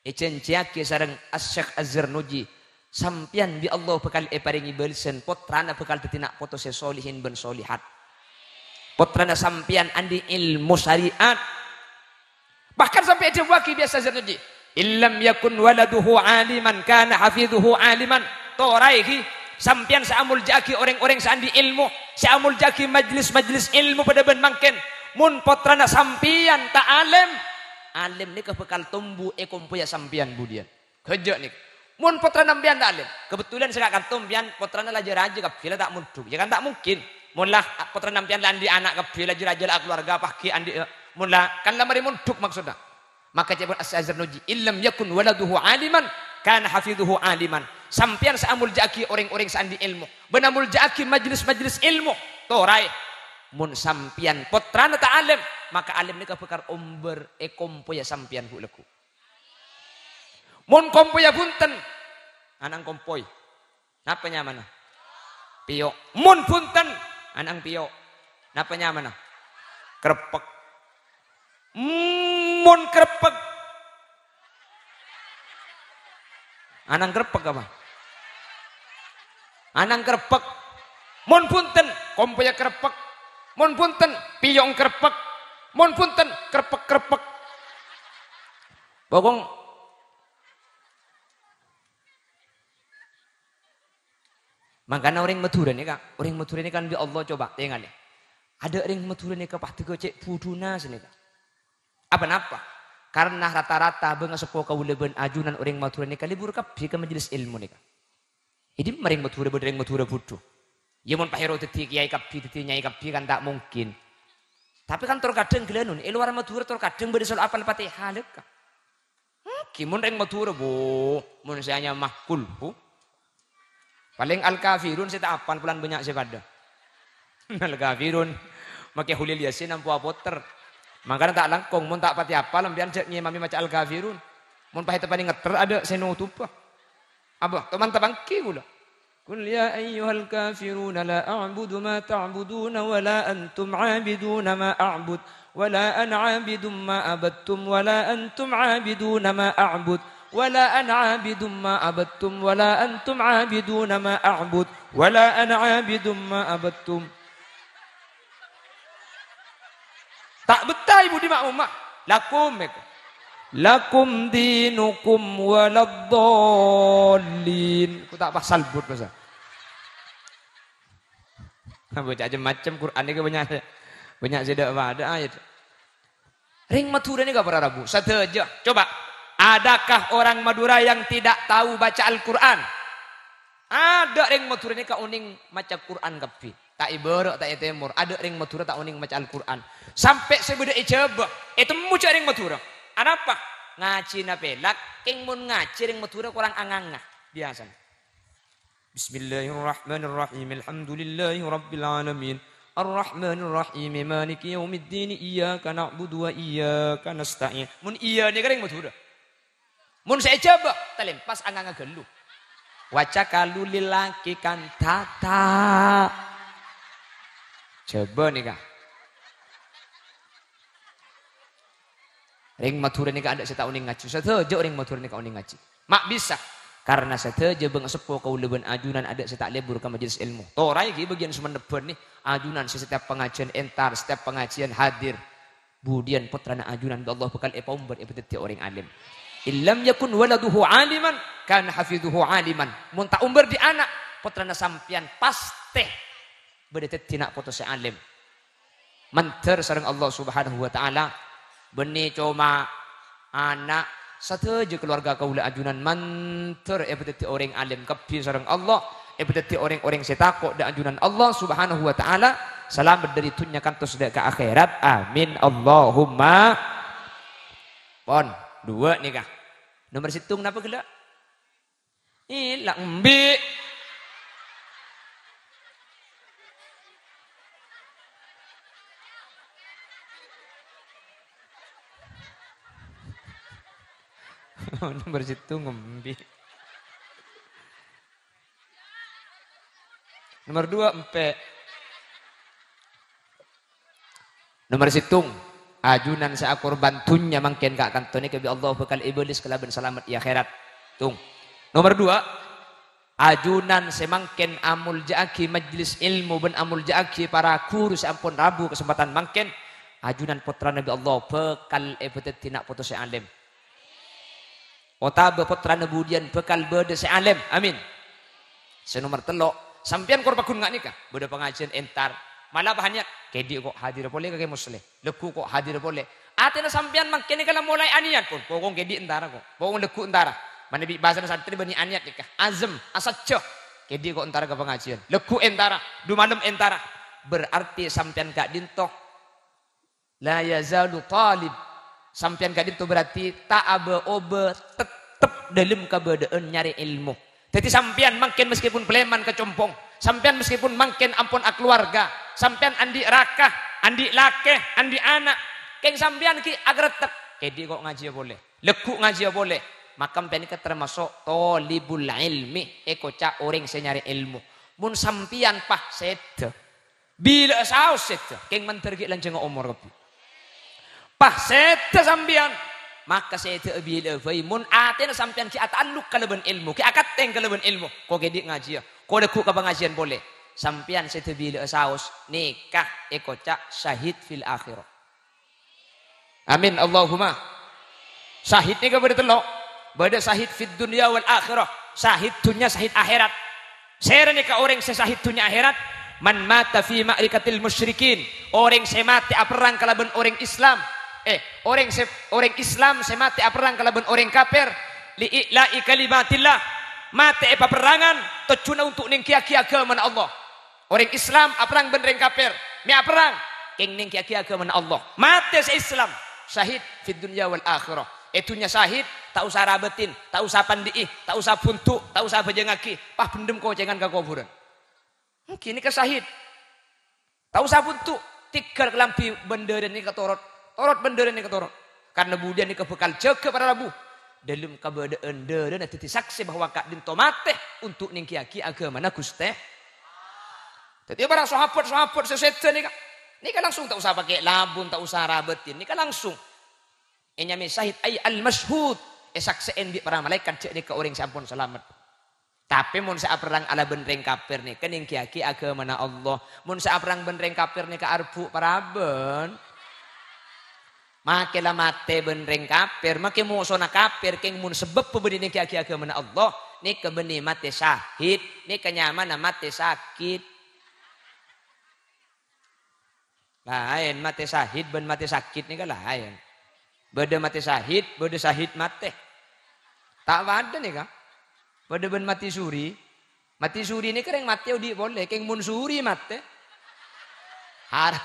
Èjhânjhiyâghi sareng Asy-Syeikh Az-Zarnuji, Sampèyan bi' Allah bhâkal èparèngè bâlessan, pottrana bhâkal dhâddhi na' poto sè solihin bân solihat. Pottrana sampèyan andi' èlmo syariat. Bahkan sampè' èdhâbuwâghi bi' Ustaz Zarnuji, "Illam yakun waladuhu aliman, kana hafidhuhu aliman." Toraè, ghi, sampèyan sè amoljâ'âghi orèng-orèng sè andi' èlmo, sè amoljâ'âghi majlis-majlis èlmo padâ bân mangkèn. Mon pottrana sampèyan ta' alèm, alèm nèka bhâkal tombu è kompoyya sampèyan budiyân. Ghâjâ' nèka. Mon pottrana sampèyan ta' alèm, kebetulan sè ka-, kanto sampèyan pottrana la jâ-rajâ kabbhi la ta' mondhuk. Ya kan ta' mungkin. Mon la pottrana sampèyan la andi' ana' kabbhi, la jâ-rajâ la akaluwarga, paghi andi', mon la, kan la marè mondhuk maksodda. Maka ca'èpon Ustaz Zarnuji, "Illam yakun waladuhu aliman, kana hafidhuhu aliman." Sampèyan sè amoljâ'âghi orèng-orèng sè andi' èlmo, bân amoljâ'âghi majlis-majlis èlmo, toraè. Mon sampèyan pottrana ta' alèm, maka alèm nèka bhâkal ombâr è kompoyya sampèyan ghu'-lagghu'. Mon kompoyya bhunten, ana'na kompoy. Napa nyamana? Pèyo'. Mon bhunten, ana'na pèyo'. Napa nyamana? Kreppek. Mon kreppek. Ana'na kreppek apa? Ana'na kreppek. Mon bhunten, kompoyya kreppek. Mon bhunten, pèyo' kreppek. Mon bhunten, kreppek-kreppek. Bokong. Mangkana orèng Madhurâ nèka, orèng Madhurâ nèka kan bi' Allah coba, tèngalè. Adâ' orèng Madhurâ nèka padâ ghâ' cè' budhuna sanèka. Apa-napa? Karna rata-rata bângaseppo kaulâ bân ajunan orèng Madhurâ nèka lebur kabbhi ka majelis èlmo nèka. È dimma rèng Madhurâ bâdâ rèng Madhurâ budhu? Ya mon pahèro dhâddhi kèyaè kabbhi, dhâddhi nyai kabbhi kan ta' mungkin. Tapè kan tor kadhâng ghâlânon, è lowar Madhurâ tor kadhâng bâdâ sè lo' apal Fatihah lèka. Ènggi mon rèng Madhurâ, bu, mon sè anyama Kulhu. Palèng Al-Kafirun sè ta' apal, polana bânnya' sè padâ. Al-Kafirun, makè Kholil Yasin ampo apotèr. Mangkana ta' langkong, mon ta' patè apal, sampèyan jhâ' ngimami maca Al-Kafirun. Mon pahèta palèng ngetter, adâ' sè notobhâ. Apa? To' mantep ènggi kaulâ. قل يا أيها الكافرون لا أعبد ما تعبدون ولا أنتم عابدون ما أعبد ولا أنا عابد ما عبدتم ولا أنتم عابدون ما أعبد ولا أنا عابد ما عبدتم ولا أنتم عابدون ما أعبد ولا أنا عابد ما عبدتم. Ta' bettah, Ibu, di ma'mumma. Lakum, eko. Lakum dinukum waladdallin. Ku ta' pas salbut, masa. Bocah macem-macem, Qur'an nèka bânnya', bânnya' sè dâ' padâ ayat. Rèng Madhurâ nèka para rabu, sadhâjâ. Coba, adakah orang Madura yang tidak tahu baca Al-Qur'an? Adâ' rèng Madhurâ nèka onèng maca Qur'an kabbhi. Ta' è bârâ', ta' è tèmor. Adâ' rèng Madhurâ ta' onèng maca Al-Qur'an. Sampè' sè bâdâ è Jhâbâ, ètemmo jhâ' rèng Madhurâ. Anapa? Ngajhina pèlak, kèng mon ngajhi rèng Madhurâ korang anganga. Biyasana. Bismillahirrahmanirrahim. Alhamdulillahirabbil alamin. Arrahmanirrahim. Maliki yaumiddin. Iyyaka na'budu wa iyyaka nasta'in. Mon iyâ nèka rèng Madhurâ. Mon sè è Jhâbâ, talèmpas anganga ghâllu. Waca kalu lelaki kan tata. Jhâbâ nèka. Rèng Madhurâ nèka adâ' sè ta' onèng ngajhi. Sadhâjâ rèng Madhurâ nèka onèng ngajhi. Ma' bisa. Karna sadhâjâ bângaseppo kaulâ bân ajunan adâ' sè ta' lebur ka majelis èlmo. Toraè ghi' bâgiyân Songennep bânnè, ajunan sè setiap pangajiân entar, setiap pangajiân hadir. Budiyân pottrana ajunan bi' Allah bhâkal èpaombâr èpadhâddhi orèng alim. Illam yakun waladuhu aliman, kana hafidhuhu aliman. Mon ta' ombâr dhi' ana', pottrana sampèyan pastè bâdâ dhâddhi na' poto sè alim. Mandhâr sareng Allah Subhanahu wa Ta'ala, bânnè coma ana', sadhâjâ kalowarga kaulâ ajunan mandhâr èpadhâddhi orèng alim kabbhi sareng Allah, èpadhâddhi orèng-orèng sè tako' dâ' ajunan Allah Subhanahu wa Ta'ala, salamet dâri dhunnya kantos dâ' ka akhèrat. Amin, Allahumma. Pon, duwâ' nèka. Nomer sèttong napa ghellâ'? Ella embi'. Nomer sèttong embi'. Nomer duwâ' empè'. Nomer sèttong, ajunan sè akorban dhunnya mangkèn ka' kanto nèka bi' Allah bhâkal èbâles kalabân salamet è akhèrat. Tung. Nomer duwâ', Ajunan sè mangkèn amoljâ'aghi majlis ilmu bân amoljâ'aghi para ghuru sè ampon rabu kasempadhân mangkèn, ajunan pottrana bi' Allah bhâkal èpadhâddhi na' poto sè alèm. Otabâ pottrana budiyân bhâkal bâdâ sè alèm. Amin. Sè nomer tello', sampèyan kor pagghun nga' nèka, bâdâ pangajiân entar. Mala pas aniyat, kèdhi' ko' hadir polè ka Kè Musleh. Lagghu' ko' hadir polè. Atèna sampèyan mangkèn nèka la molaè aniyat, pon. Pokok kèdhi' entara ko'. Pokok lagghu' entara. Manabi bhâsana santrè bânnè aniyat nèka. Azam, asajjhâ. Kèdhi' ko' entara ka pangajiân. Lagghu' entara. Dumalem entara. Berarti sampèyan ka'dinto la yazalu talib. Sampèyan ka'dinto berarti ta' abâ-obâ, tettep dâlem kabâdâ'ân nyarè èlmo. Dhâddhi sampèyan mangkèn meskipun palèman ka compo', sampèyan meskipun mangkèn ampon akalowarga, sampèyan andi' raka, andi' lakè, andi' ana', kèng sampèyan ghi' akarettek, kèdhi' ko' ngajiyâ polè, lagghu' ngajiyâ polè, maka sampèyan nèka tamaso' thalibul ilmi, èkoca' orèng sè nyarè èlmo. Mon sampèyan pas sèdhâ, bilâ'â saos sèdhâ, kèng mandhâr ghi' lanjhângnga omor kabbhi. Pas sèdhâ sampèyan, maka sèdhâ'â bilâ'â bhâi. Mon atèna sampèyan ghi' ata'alluk kalabân èlmo, ghi' akattèng kalabân èlmo, ko' kèdhi' ngajiyâ, ko' lagghu' ka pangajiân polè. Sampèyan sèdhâ bilâ'â saos, nèka èkoca' syahid fil akhirah. Amin, Allahumma. Syahid nèka bâdâ tello'. Bâdâ syahid fid dunya wal akhirah. Syahid dhunnya, syahid akhèrat. Sèra nèka orèng sè syahid dhunnya akhèrat? Man mata fi ma'rikatil musyrikin. Orèng sè matè aperrang kalabân orèng Islam. Eh, orèng sè, orèng Islam sè matè aperrang kalabân orèng kafir. Li i'la'i kalimatillah. Matè è paperrangan, tojjhuna untuk nèngghiyâghi aghâmana Allah. Orèng Islam aperrang bân rèng kafir. Mè' aperrang, kèng nèngghiyâghi aghâmana Allah. Matè sè Islam, syahid fid dunya wal akhirah. È dhunnya syahid, ta' osa rabâtin, ta' osa pandhi'i, ta' osa bhundu', ta' osa bhâjângngaghi, pas bhendhem kocèngan ka kobhurân. Ènggi nèka syahid. Ta' osa bhundu', tèghâl kalambhi bân dârâ nèka torot, torot bân dârâ nèka torot. Karna budiyân nèka bhâkal jâgâ para rabu. Dâlem kabâdâ'ân dârâna dhâddhi saksè bahwa ka'dinto matè untuk nèngghiyâghi aghâmana Ghustè. Dhâddhi para sahabat-sahabat sè sèdhâ nèka, nèka langsung ta' osa pakè labun, ta' osa rabâtin, nèka langsung ènyamaè syahid, ay al-masyhud, èsaksè'è bi' para malaèkat jhâ' nèka orèng sè ampon salamet. Tapè mon sè aperrang alabân rèng kafir nèka nèngghiyâghi aghâmana Allah. Mon sè aperrang bân rèng kafir nèka arbhu' parabân. Makè la matè bân rèng kafir, makè mosona kafir, kèng mon sabâbbhâ bânnè nèngghiyâghi aghâmana Allah, nèka bânnè matè syahid, nèka nyamana matè sakit. Laèn, matè sahid bân matè sakit nèka laèn. Bâdâ matè sahid, bâdâ sahid matè. Ta' padâ nèka. Padâ bân matè suri. Matè suri nèka rèng matè odi' polè, kèng mon suri matè. Haram.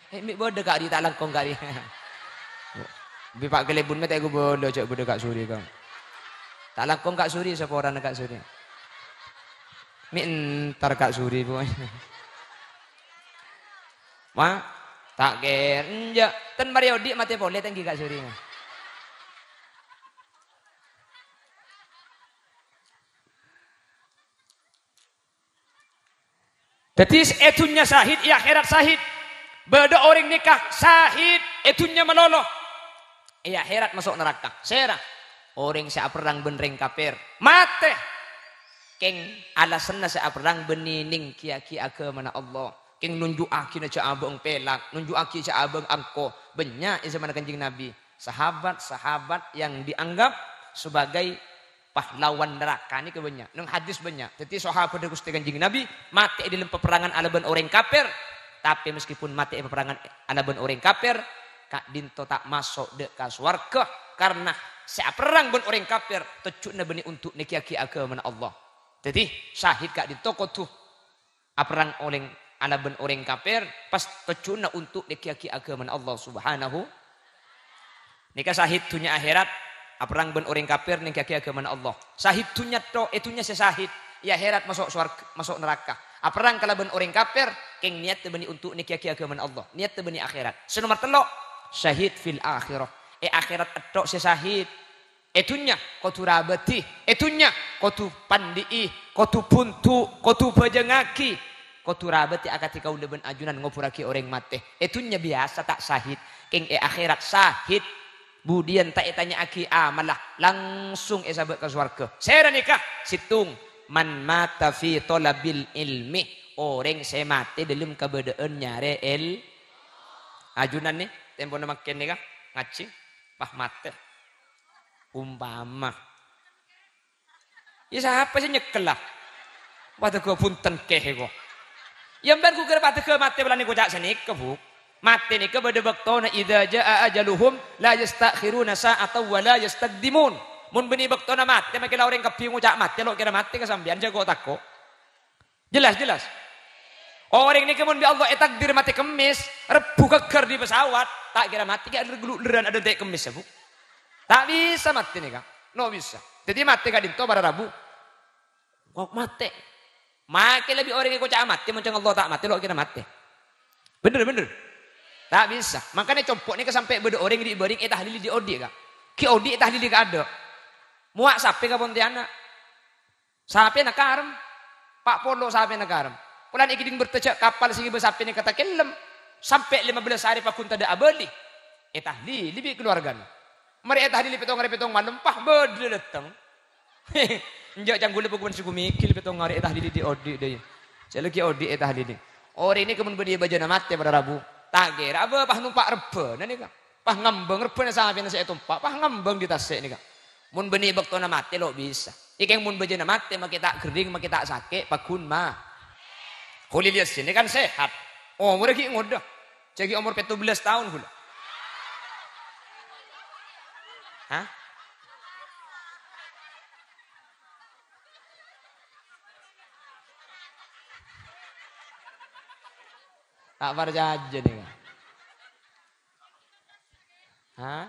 Eh, mè' bâdâ ka'dhi' ta' langkong ka'dhi'. Bi' Pa' Kalèbun mè' ta' èkobâlâ, jhâ' bâdâ ka' suri, Kang. Ta' langkong ka' suri, saporana ka' suri. Mè' entar ka' suri, Bu. Ma, ta' kèr, enjâ'. Ten marè odi' matè polè ta' ènggi ka' suri. Dhâddhi, è dhunnya sahid, è akhèrat sahid. Bâdâ orèng nèka sahid è dhunnya malolo. È akhèrat maso' naraka. Sèra? Orèng sè aperrang bân rèng kapèr. Matè. Kèng alasanna sè aperrang bânnè nèngghiyâghi aghâmana Allah. Kèng nonjhu'âghina jhâ' abâ'eng pèlak, nonjhu'âghi jhâ' abâ'eng angko. Bânnya' è zamanna Kanjeng Nabi. Sahabat-sahabat yang dianggap sebagai pahlawan neraka nèka bânnya'. Neng hadis bânnya'. Dhâddhi sahabaddhâ Ghustè Kanjeng Nabi matè è dâlem paperrangan alabân orèng kapèr. Tapè meskipun matè è paperrangan alabân orèng kapèr, ka'dinto ta' maso' dâ' ka sowarghâ, karna sè aperrang bân orèng kapèr tojjhuna bânnè untuk nèngghiyâghi aghâmana Allah. Dhâddhi, sahid ka'dinto kodhu aperrang orèng, alabân orèng kapèr, pas tojjhuna untuk nèngghiyâghi aghâmana Allah Subhanahu. Nèka sahid dhunnya akhèrat, aperrang bân orèng kapèr nèngghiyâghi aghâmana Allah. Sahid dhunnya to', è dhunnya sè sahid, è akhèrat maso' sowarghâ, maso' naraka. Aperrang kalabân orèng kapèr, kèng niyatta bânnè untuk nèngghiyâghi aghâmana Allah. Niyatta bânnè akhèrat. Sè nomer tello', syahid fil akhirah. È akhèrat ètto' sè sahid. È dhunnya kodhu rabâdi, è dhunnya kodhu pandhi'i, kodhu bhundu', kodhu bhâjângngaghi, kodhu rabâdi akadhi kaulâ bân ajunan ngobhurraghi orèng matè. È dhunnya biyasa ta' sahid, kèng è akhèrat sahid. Budiyân ta' ètanya'aghi amalla, langsung èsabâ' ka sowarghâ. Sèra nèka? Sèttong. "Man mata fi thalabil ilmi," orèng sè matè dâlem kabâdâ'ân nyarè èl-, ajunan nè, tempona mangkèn nèka, ngajhi, pas matè. Umpama. Iyâ, sapa sè nyekel, la? Padâ ghâ-, bhunten kèh, ko. Iyâ, sampèyan ghun kèra padâ ghâ-, matè polana èkoca' sanèka, Bu. Matè nèka bâdâ bâktona, "Idza jaa ajaluhum la yasta'khiruna sa'atan wa la yastaqdimun." Mon bânnè bâktona matè, makè la orèng kabbhi ngoca' matè, lo' kèra matè ka sampèyan, jhâ' ko-, tako'. Jelas, jelas? Orèng nèka mon bi' Allah ètakdir matè Kemmès, Rebbhu ghâgghâr è pesawat, ta' kèra matè, kè glu-, gluran adântè' Kemmès, Bu. Ta' bisa matè nèka. Lo' bisa. Dhâddhi matè ka'dinto para rabu. Kok matè? Makè lebbi orèng èkoca' matè, mon ca'na Allah ta' matè, lo' kèra matè. Bhender, bhender. Ta' bisa. Mangkana compo' nèka sampè' bâdâ orèng ri'-bâri' ètahlili dhi'-odhi', Ka'. Ghi' odhi' ètahlili ka'dâ'. Mowa' sapè ka Pontianak. Sapèna karem. Pa' polo sapèna karem. Polana èkèdhing bhertâ jhâ' kapal sè ngibâ sapè nèka takellem. Sampè' lèma bellâs arè paggun tadâ' abâli. Ètahlili bi' kaluwargana. Marè ètahlili pèttong arè pèttong malem, pas bâdâ dâteng. Enjâ' canggulâ paggun sè ghumigil pèttong arè ètahlili dhi'-odhi' dâ iyâ. Sè laghi odhi' ètahlili. Orèng nèka mon bâdâ è bâjâna matè para rabu. Ta' kèra abâ pas nompa' rebbhâna nèka. Pas ngambâng rebbhâna sapèna sè ètompa', pas ngambâng dhi' tasè' nèka. Mon bânnè bâktona matè lo' bisa. Kèng mon bâjâna matè makè ta' ghering, makè ta' sakè', paggun ma-, Kholil Yasin nèka kan sehat. Omorra ghi' ngodâ. Jhâ' ghi' omor pètto bellâs taon ghulâ. Hah? Ta' parcajâ nèka. Hah?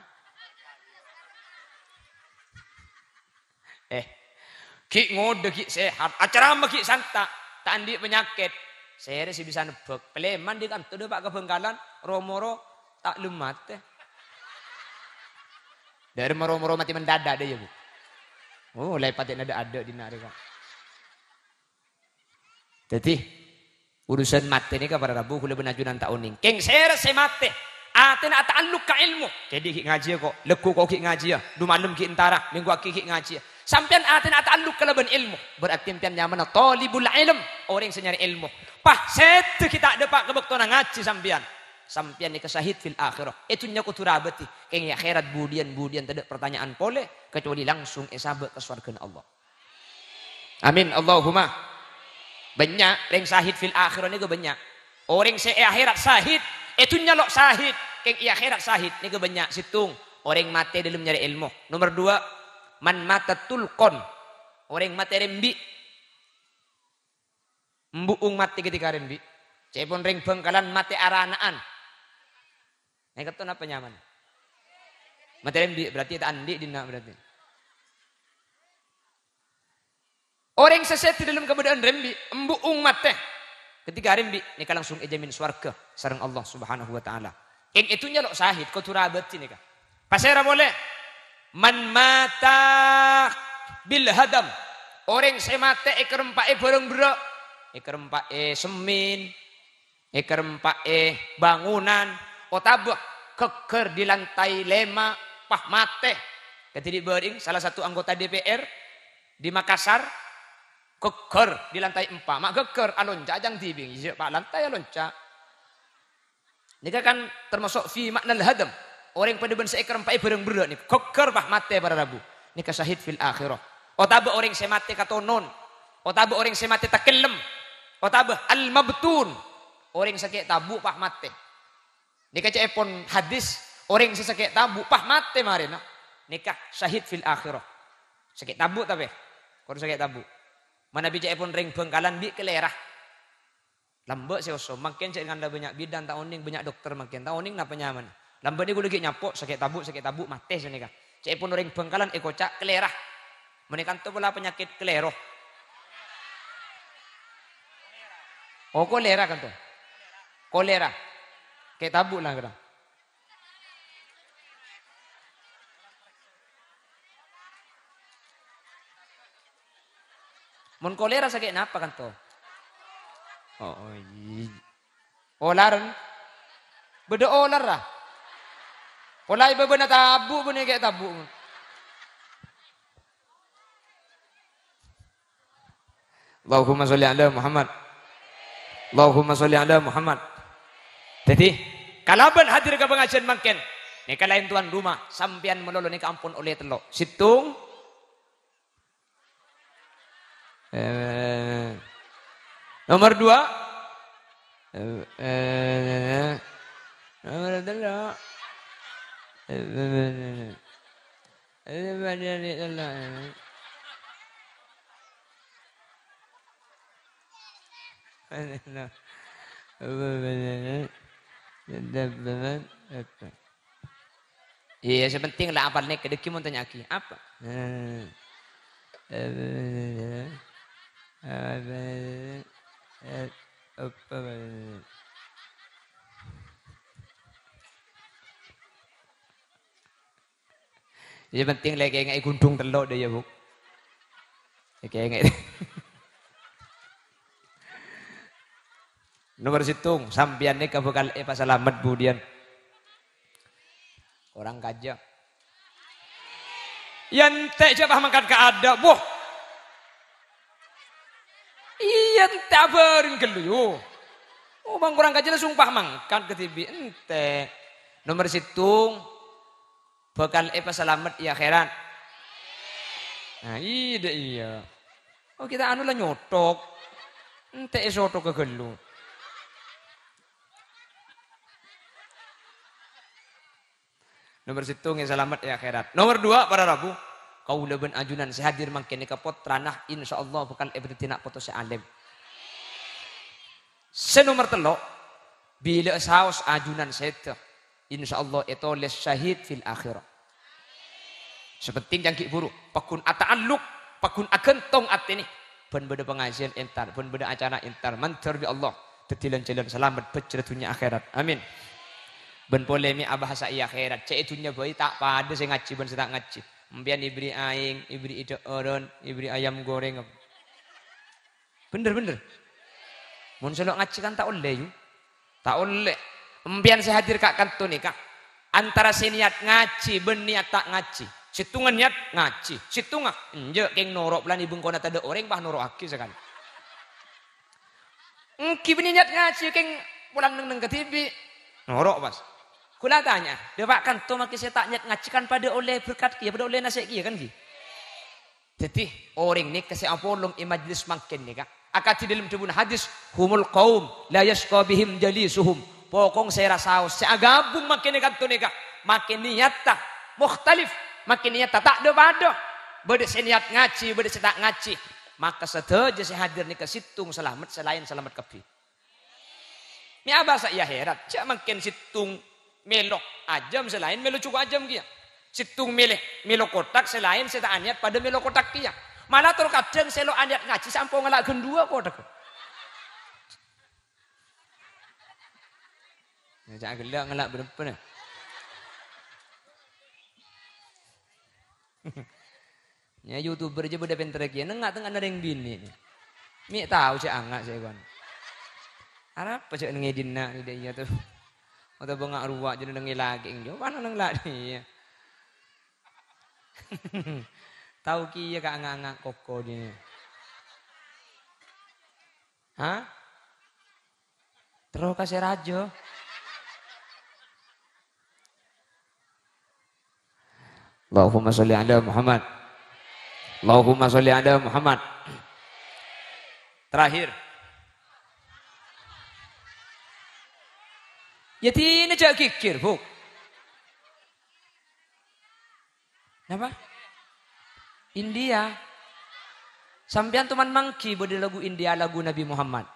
Eh, ghi' ngodâ ghi' sehat, acarama ghi' santa', ta' andi' panyakèt. Sèrè sè bisa nebbhâk. Palèman dhi' kanto dâpa' ka Bhângkalan, ro-moro ta' lem matè. Dâri ro-moro matè mendadak dâ iyâ, Bu. Oh, la èpatè'na dâ'-adâ' dhinna' rèya, Ka'. Dhâddhi, urusan matè nèka para rabu ghulâ bân ajunan ta' onèng. Kèng sèrè sè matè, atèna ata'alluk ka èlmo. Kèdhi' ghi' ngajhiyâ ko', lagghu ko' ghi' ngajhiyâ, dhu malem ghi' entara, mèngghuwaghi ghi' ngajhiyâ. Sampèyan atèna ata'alluk kalabân èlmo, berarti sampèyan nyamana thalibul ilm, orèng sè nyarè èlmo. Pas sèdhâ ghi' ta' dâpa' ka bâktona ngajhi sampèyan. Sampèyan nèka syahid fil akhirah. È dhunnya kodhu rabâdi, kèng è akhèrat budiyân-budiyân tadâ' partanya'an polè, kecuali langsung èsabâ' ka sowarghâna Allah. Amin, Allahumma. Bânnya' rèng syahid fil akhirah nèko bânnya'. Orèng sè è akhèrat syahid, è dhunnya lo' syahid, kèng è akhèrat syahid nèko bânnya'. Sèttong, orèng matè dâlem nyarè èlmo. Nomer duwâ', man mata tulqon. Orèng matè rembi'. Embu'ung matè ketika rembi'. Ca'èpon rèng Bhângkalan matè arana'an. Nèka to napa nyamana? Matè rembi', berarti ta' andi' dhinna' berarti. Orèng sè sèdhâ dâlem kabâdâ'ân rembi', embu'ung matè. Ketika rembi', nèka langsung èjamin sowarghâ sareng Allah Subhanahu wa Ta'ala. Kèng è dhunnya lo' syahid, kodhu rabâdi nèka. Pasèra polè? Man mata bil hadam. Orèng sè matè èkarempa'è bhârâng berrâ', èkarempa'è semmèn, èkarempa'è bângonan, otabâ ghâgghâr di lantai lèma', pas matè. Kadhi dhi' bâring, salah satu anggota D P R di Makassar, ghâgghâr di lantai empa'. Ma' ghâgghâr, alonca' jhâng dhibi', iyâ, pa' lantai alonca'. Nèka kan termasuk fi ma'nal hadam. Orèng padâ bân sè èkarempa'è bhârâng berrâ' nèka. Ghâgghâr, pas matè para rabu. Nèka syahid fil akhirah. Otabâ orèng sè matè katonon. Otabâ orèng sè matè takellem. Otabâ al-mabtun. Orèng sakè' tabu' pas matè. Nèka ca'èpon hadis, orèng sè sakè' tabu' pas matè marèna. Nèka syahid fil akhirah. Sakè' tabu' tapè. Kodhu sakè' tabu'. Manabi ca'èpon rèng Bhângkalan bi' kalèra. Lambâ' sè osom, mangkèn sè ngandhâ bânnya' bidan, ta' onèng bânnya' dokter mangkèn, ta' onèng napa nyamana. Lambâ' nèko laghi' nyapo', sakè' tabu', sakè' tabu', matè sanèka. Ca'èpon orèng Bhângkalan èkoca' kalèra. Mènè kanto pola panyakèt kalèro. Oh, kolera kanto. Kolera. Kè' tabu' la kèra. Mon kolera sakè' napa kanto? Oh, oh, iyâ. Olarân? Bâdâ olarra? Polana bâbâna tabu', bânnè kè' tabu'. Allahumma sholli ala Muhammad. Allahumma sholli ala Muhammad. Dhâddhi, kalabân hadir ka pangajiân mangkèn, nèka laèn tuan rumah, sampèyan malolo nèka ampon ollè tello'. Sèttong. Eh, nomor dua. Eh, nomor tello'. Iyâ, sè pentèng la apal nèka, dhâggi' mon tanya'aghi, apa? Sè pentèng la èkèngè'è ghundhung tello' dâ' iyâ, Bu. Èkèngè'è. Nomor sèttong, sampèyan nèka bhâkal èpasalamet budiyân? Korang kajâ. Yâ, èntè' jhâ' pas mangkat ka adâ', Bu. Iyâ, èntè' abhâreng ghâllu, yu. Oh, bân korang kajâ langsung pas mangkat kadhibi', èntè'. Nomor sèttong, bhâkal èpasalamet è akhèrat. Nah, iyâ, dâ' iyâ. Oh, kita anu la nyothok. Èntè' èsothok ka ghâllu. Nomor sèttong, èsalamet è akhèrat. Nomor dua, para rabu, kaulâ bân ajunan sè hadir mangkèn nèka pottrana, insyaallah bhâkal èpadhâddhi na' poto sè alèm. Sè nomor tello', bilâ saos ajunan sèdhâ, insyaallah ètolès syahid fil akhirah. Sè pentèng jhâ' ghi' buru, pagghun ata'alluk, pagghun aghântong atèna, bân bâdâ pangajiân entar, bân bâdâ acara entar, mandhâr bi' Allah, dhâddhi lan-jhâlân salamet bhâjhrâ dhunnya akhèrat. Amin. Bân polè mè' abhâsa è akhèrat, cè' è dhunnya bhâi ta' padâ sè ngajhi bân sè ta' ngajhi. Empèyan èbherri' aèng, èbherri' dâ'ârân, èbherri' ayam goreng. Bhender, bhender. Mon sè lo' ngajhi kan ta' ollè, yu. Ta' ollè. Empèyan sè hadir ka' kanto nèka, antara sè niyat ngajhi bân niyat ta' ngajhi. Sèttonga niyat ngajhi, sèttonga enjâ' kèng noro' polana è bengkona tadâ' orèng, pas noro'aghi sakalè. Ènggi bânnè niyat ngajhi kèng polana neng-neng kadhibi'. Noro' pas. Kaulâ tanya, dâpa' kanto makè sè ta' niyat ngajhi kan padâ ollè berkat kèya, padâ ollè nasè' kèya kan ghi? Dhâddhi, orèng nèka sè apolong è majlis mangkèn nèka, akadhi dâlem dhâbuna hadis, "Humul qaum la yasyqa bihim jalisuhum." Pokong sè èra saos, sè aghâbung mangkèn è kanto nèka, makè niyatta mukhtalif, makè niyatta ta' dâ-padâ. Bâdâ sè niyat ngajhi, bâdâ sè ta' ngajhi. Maka sadhâjâ sè hadir nèka sèttong salamet, sè laèn salamet kabbhi. Mè' abhâsa è akhèrat, jhâ' mangkèn sèttong mèlo ajâm, sè laèn mèlo juko' ajâm kèya. Sèttong mèlè mèlo kothak, sè laèn sè ta' aniyat padâ mèlo kothak kèya. Mala tor kadhâng sè lo' aniyat ngajhi sè ampo ngala' ghân duwâ' kothak. Ya, jhâ' ghellâ' ngala' bârâmpa, nah. Ya, YouTuber jâ bâdâ pènterra kèya, nengnga' tengnga'na rèng binè'. Mè' tao jhâ' anga' sè kon. Arapa jhâ' nengngè dinna' nèdhâ iyâ to? Otabâ nga' rowa jhâ' nengngè lakè' njo, pan neng la iyâ. Tao kèya ka anga'-anga' koko jâ. Hah? Terro ka sè rajâ. Allahumma sholli ala Muhammad. Allahumma sholli ala Muhammad. Terakhir. Yâ dinah jhâ' ghighir, Bu. Napa? India. Sampèyan toman mangghi bâdâ lagu India, lagu Nabi Muhammad.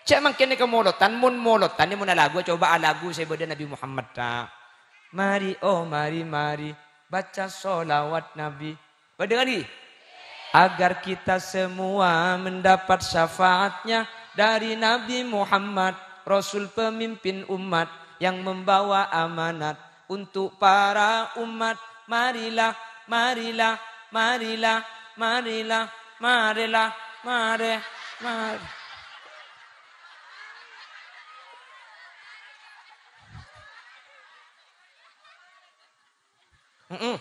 Jhâ' mangkèn nèka molodhân, mon molodhân nè mon alagu, coba alagu sè bâdâ Nabi Muhammad, ta'. Mari, oh, mari, mari, baca sholawat Nabi. Bâdâ kan, ghi? Agar kita semua mendapat syafaatnya dari Nabi Muhammad, Rasul pemimpin umat yang membawa amanat untuk para umat. Marilah, marilah, marilah, marilah, marilah, mari, mari. Heeh.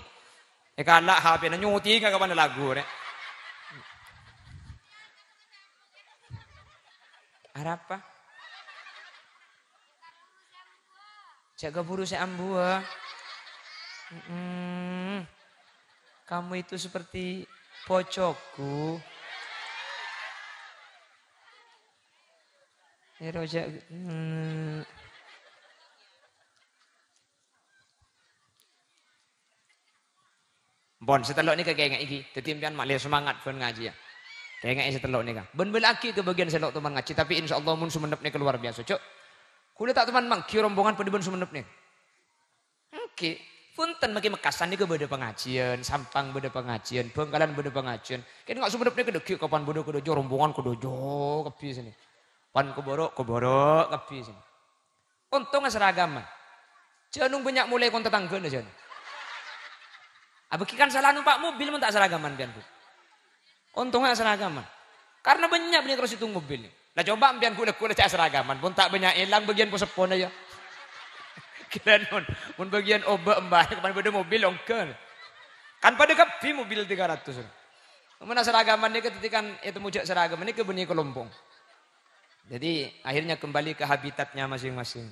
Èkala' H P-na, nyotinga ka bâ'na lagu rè. Arapa? Jhâ' kabhuru sè ambuwâ. Mm-mm. Kamu itu seperti pocokku. Ero jhâ', mm. Pon, sè tello' nèka kaènga'è ghi. Dhâddhi sampèyan malè semangat bân ngajhiyâ. Kaènga'è sè tello' nèka. Bân bâlâ'aghi ka bâgiyân sè lo' toman ngajhi, tapè insyaallah mon Songennep nèka luar biasa, jhâ'. Kaulâ ta' toman mangghi rombongan padâ bân Songennep nèka. Èngghi, bhunten, mangkè Mekkasân nèka bâdâ pangajhiyân, Sampang bâdâ pangajhiyân, Bhângkalan bâdâ pangajhiyân. Kèng nga' Songennep nèka dhâggi' kapan bâdâ kadhâjâ rombongan kadhâjâ kabbhi sènè. Pan ka bârâ', ka bârâ' kabbhi sènè. Ontongnga saragaman. Jhâ' nong bânnya' molè kon tatangghâna, jhâ' nong. Abâghi kan sala nompa' mobil mon ta' saragaman, piyan, Bu. Ontongnga saragaman. Karna bânnya' bânnè terros sèttong mobil. Lah, coba' sampèyan ghulâ-ghulâ jhâ' saragaman, pon ta' bânnya' èlang bâgiyân po-seppona, yâ. Kèran mon, mon bâgiyân obâ' embâ, kapan bâdâ mobil, ongghâ. Kan padâ kabbhi mobil tiga ratus. Mon saragaman nèka dhâddhi kan ètemmo jhâ' saragaman nèka bânnè kalompok. Jadi, akhirnya kembali ke habitatnya masing-masing.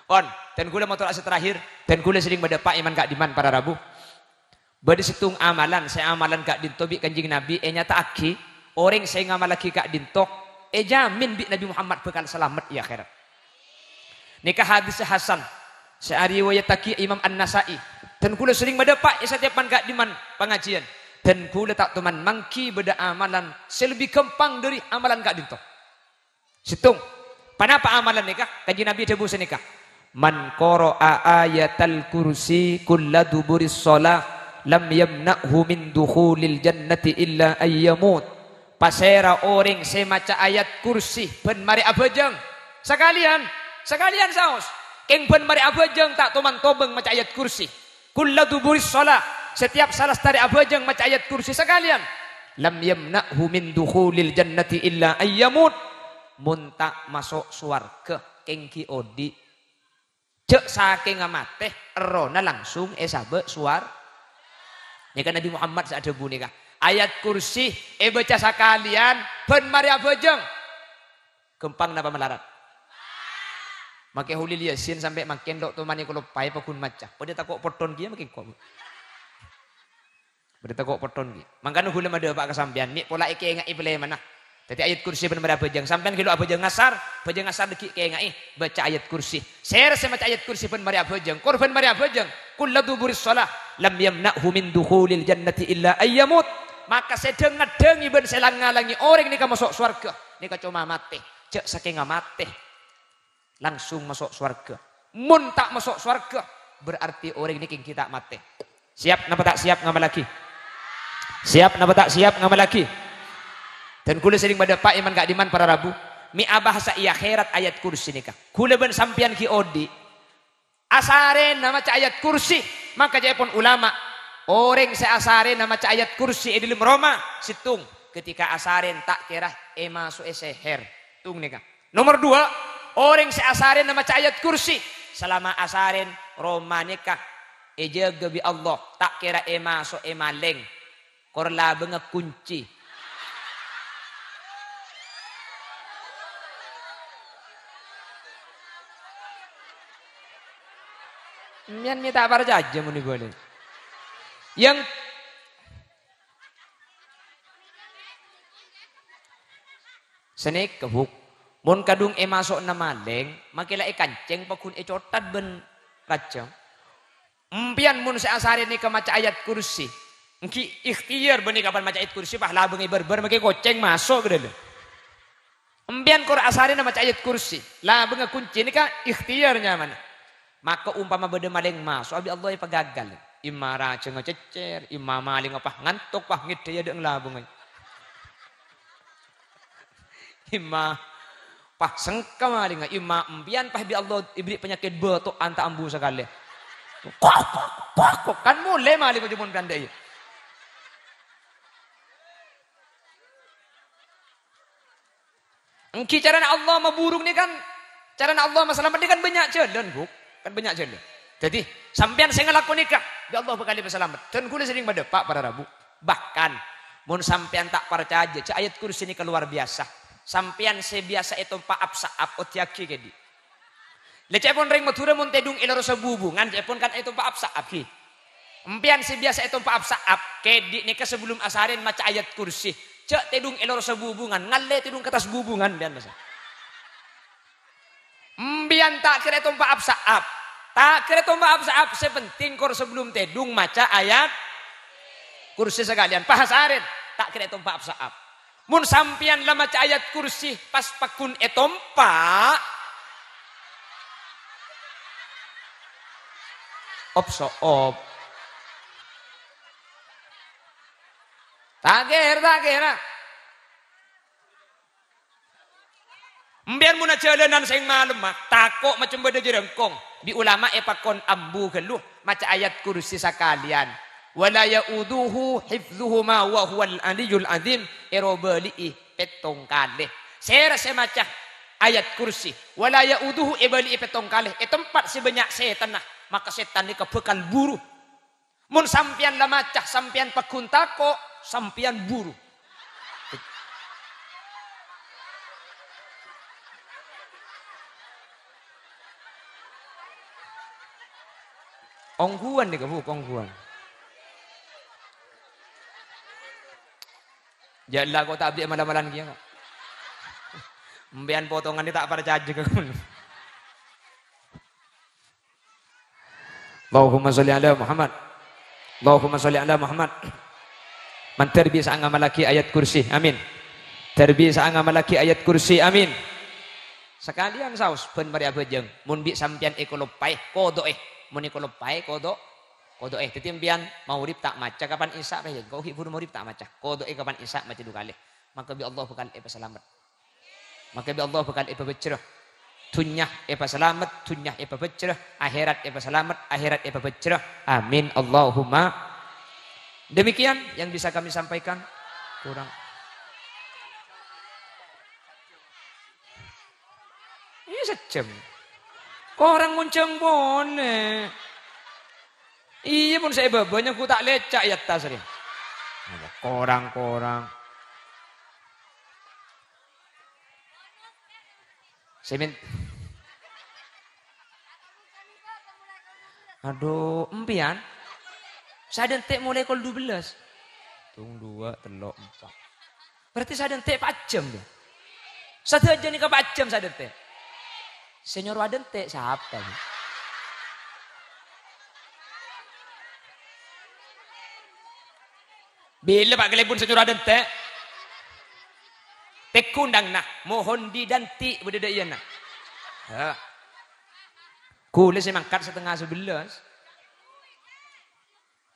Pon, dân ghulâ motor sè terakhir, dân ghulâ sering madâpa' è man ka'dimman para rabu. Bâdâ sèttong amalan, sè amalan ka'dinto bi' Kanjeng Nabi ènyata'aghi, orèng sè ngamallaghi ka'dinto èjamin bi' Nabi Muhammad bhâkal salamet è akhèrat. Nèka hadis hasan, sè ariwayattaghi Imam An-Nasa'i. Dân ghulâ sering madâpa' è satèya man ka'dimman pangajhiyân. Dân ghulâ ta' toman mangghi bâdâ amalan sè lebbi ghâmpang dâri amalan ka'dinto. Sèttong. Ponapa amalan nèka? Kanjeng Nabi dhâbu sanèka, "Man qara'a ayatal kursi kulla duburis shalah, lam yamna'hu min dukhulil jannati illa ayyamut." Pasèra orèng sè maca ayat kursi bân marè abhâjâng? Sakalèyan, sakalèyan saos. Kèng bân marè abhâjâng ta' toman tobâng maca ayat kursi. Kulla duburis shalah, setiap salastarè abhâjâng maca ayat kursi sakalèyan. Lam yamna'hu min dukhulil jannati illa ayyamut. Mon ta' maso' sowarghâ, kèng ghi' odi'. Jhâ' sakènga matè, errohna langsung èsabâ' sowar-, nèka Nabi Muhammad sè adhâbu nèka. Ayat kursi èbâca sakalèyan, bân marè abhâjâng. Ghâmpang napa malarat? Makè Kholil Yasin sampè' mangkèn lo' toman èkaloppaè paggun maca. Padâ tako' potton kèya makè ko'. Padâ tako' potton kèya. Mangkana ghulâ madâpa' ka sampèyan, mè' pola èkaènga'è palèmanna. Dhâddhi ayat kursi bân marè abhâjâng. Sampèyan ghi' lo' abhâjâng asar, abhâjâng asar dhâggi' kaènga'è, bâca ayat kursi. Sèra sè maca ayat kursi bân marè abhâjâng, kor bân marè abhâjâng, kulla duburis shalah, lam yamna'hu min dukhulil jannati illa ayyamut. Maka sè dhâng-ngadhângè bân sè lang-ngalangè orèng nèka maso' sowarghâ. Nèka coma matè, jhâ' sakènga matè langsung maso' sowarghâ. Mon ta' maso' sowarghâ, berarti orèng nèka èngghi ta' matè. Siap napa ta' siap ngamallaghi? Siap napa ta' siap ngamallaghi? Dân ghulâ sering madâpa' è man ka'dimman para rabu. Mè' abhâsa è akhèrat ayat kursi nèka. Ghulâ bân sampèyan ghi' odi'. Asarèna maca ayat kursi, maka ca'èpon ulama, orèng sè asarèna maca ayat kursi è dhâlem roma, sèttong, ketika asarèn ta' kèra èmaso'è sèhèr. Sèttong nèka. Nomor dua, orèng sè asarèna maca ayat kursi, salama asarèn roma nèka èjâgâ bi' Allah, ta' kèra èmaso'è malèng. Kor labângnga kunci. Sampèyan mè' ta' parcajâ mon èbâli. Yang sanèka, Bu. Mon kadhung èmaso'na malèng, makè la èkancèng paggun ècotat bân rajâ. Empèyan mon sè asarè nèka maca ayat kursi, èngghi ikhtiyar bânnè kapan maca ayat kursi, pas labângnga bâr-bâr makè kocèng maso' ka dhâlem. Empèyan kor asarèna maca ayat kursi, labângnga kunci nèka ikhtiyar nyamana. Maka umpama bâdâ malèng maso', abi' Allah èpagagal. Imma rajâ ngacècèr, imma malèngnga pas ngantok, pas ngèdhâ è adâ'na labângnga. Imma pas sengka malèngnga, imma empèyan pas bi' Allah èbèrri' panyakèt bâto'an ta' ambu sakalè. Kok, kok, kok, kok, kan molè malèngnga jhâ' mon pandâ', iyâ. Èngghi carana Allah maburung nèka kan, carana Allah masalamet nèka kan bânnya' jhâlân, Bu. Kan bânnya' jhâlân. Dhâddhi, sampèyan sè ngalakone nèka, ya Allah bhâkal èpasalamet. Dân kaulâ sering madâpa' para rabu. Bahkan, Mon sampèyan ta' parcajâ, jâ' ayat kursi nèka lowar biyasa. Sampèyan sè biyasa ètompa' ap-sa'ap, oddhiyâghi kèdhi'. Lè ca'èpon rèng Madhurâ mon tèdung è lorosâ bubungan, ca'èpon kan ètompa' ap-sa'ap, ghi. Empèyan sè biyasa ètompa' ap-sa'ap, kèdhi' nèka sabellum asarèn maca ayat kursi. Jâ' tèdung è lorosâ bubungan, ngallè tèdung ka attas bubungan, empèyan, masa. Empèyan ta' kèra ètompa' ap-sa'ap. Ta' kèra ètompa' ap-sa'ap, sè penting kor sabellum tèdung maca ayat kursi sakalèyan. Pas asarèn, ta' kèra ètompa' ap-sa'ap. Mon sampèyan la maca ayat kursi pas pagghun ètompa', op-so'op. Ta' kèra, ta' kèra. Empèyan mon ajhâlânan sèng malemma, tako' macem bâdâ jârângkong. Bi' ulama èpakon ambu ghâllu, maca ayat kursi sakalèyan. "Wa la ya'uduhu hifdhuhuma wa huwal aliyyul azim." Èrobâli'i pèttong kalè. Sèra sè maca ayat kursi, "Wa la ya'uduhu" èbâli'i pèttong kalè, è tempat sè bânnya' sètanna, maka sètan nèka bhâkal buru. Mon sampèyan la maca, sampèyan pagghun tako', sampèyan buru. Ongghuwân nèka, Bu, ongghuwân. Jâ' la kok ta' abdhi mal-amalan kèya, kok. Empèyan potonganna ta' parcajâ ka kaulâ. Allahumma sholli ala Muhammad. Allahumma sholli ala Muhammad. Mandhâr bisa'a ngamallaghi ayat kursi. Amin. Mandhâr bisa'a ngamallaghi ayat kursi. Amin. Sakalèyan saos bân marè abhâjâng. Mon bi' sampèyan èkaloppaè, kodo'è. Mon èkaloppaè, kodo', kodo'è. Dhâddhi empèyan maghrib ta' maca kapan isya', rè. Engko' ghi' buru maghrib ta' maca. Kodo'è kapan isya' maca du kalè. Maka bi' Allah bhâkal èpasalamet. Maka bi' Allah bhâkal èpabhâjjhrâ. Dhunnya èpasalamet, dhunnya èpabhâjjhrâ, akhèrat èpasalamet, akhèrat èpabhâjjhrâ. Amin, Allahumma. Demikian yang bisa kami sampaikan. Kurang. Iyâ, sajjhâm. Korang mon jhâng ponè. Iyâ, mon sè è bâbâ nyangghu ta' lèca' è attas rè. Korang-korang. Sè men-, Adhu, empèyan? Sadhânte' molaè kol dubellâs. Tung, duwâ', tello', empa'. Berarti sadhânte' pa' jhâm, yâ? Sadhâjâ nèka pa' jhâm sadhânte'. Sè nyoro adhânte' sapa, yâ? Bilâ, Pa', kalèbun sè nyoro adhânte'? Tèngghu undhânganna, mohon didanti bâdâ dâ' iyâna. Ha. Kulâ sè mangkat satengnga sabellâs.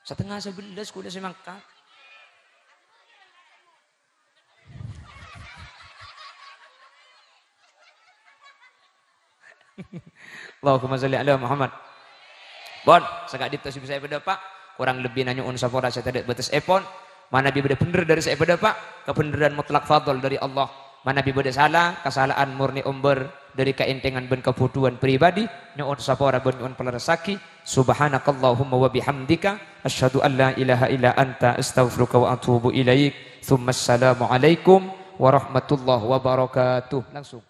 Satengnga sabellâs kulâ sè mangkat. Allahumma sholli ala Muhammad. Pon, saka'dinto sè bisa èpadâpa', korang lebbina nyo'on sapora sè tadâ' bâtessèpon. Manabi bâdâ bhendher dâri sè èpadâpa', kabhendherran mutlak fadl dâri Allah. Manabi bâdâ sala, kasala'an morni ombâr dâri kaèntengan bân kabhudhuwân pribadi, nyo'on sapora bân nyo'on palerressaghi. Subhanakallahumma wa bihamdika, asyhadu an la ilaha illa anta, astaghfiruka wa atubu ilaik. Tsumma assalamualaikum warahmatullahi wabarakatuh. Langsung.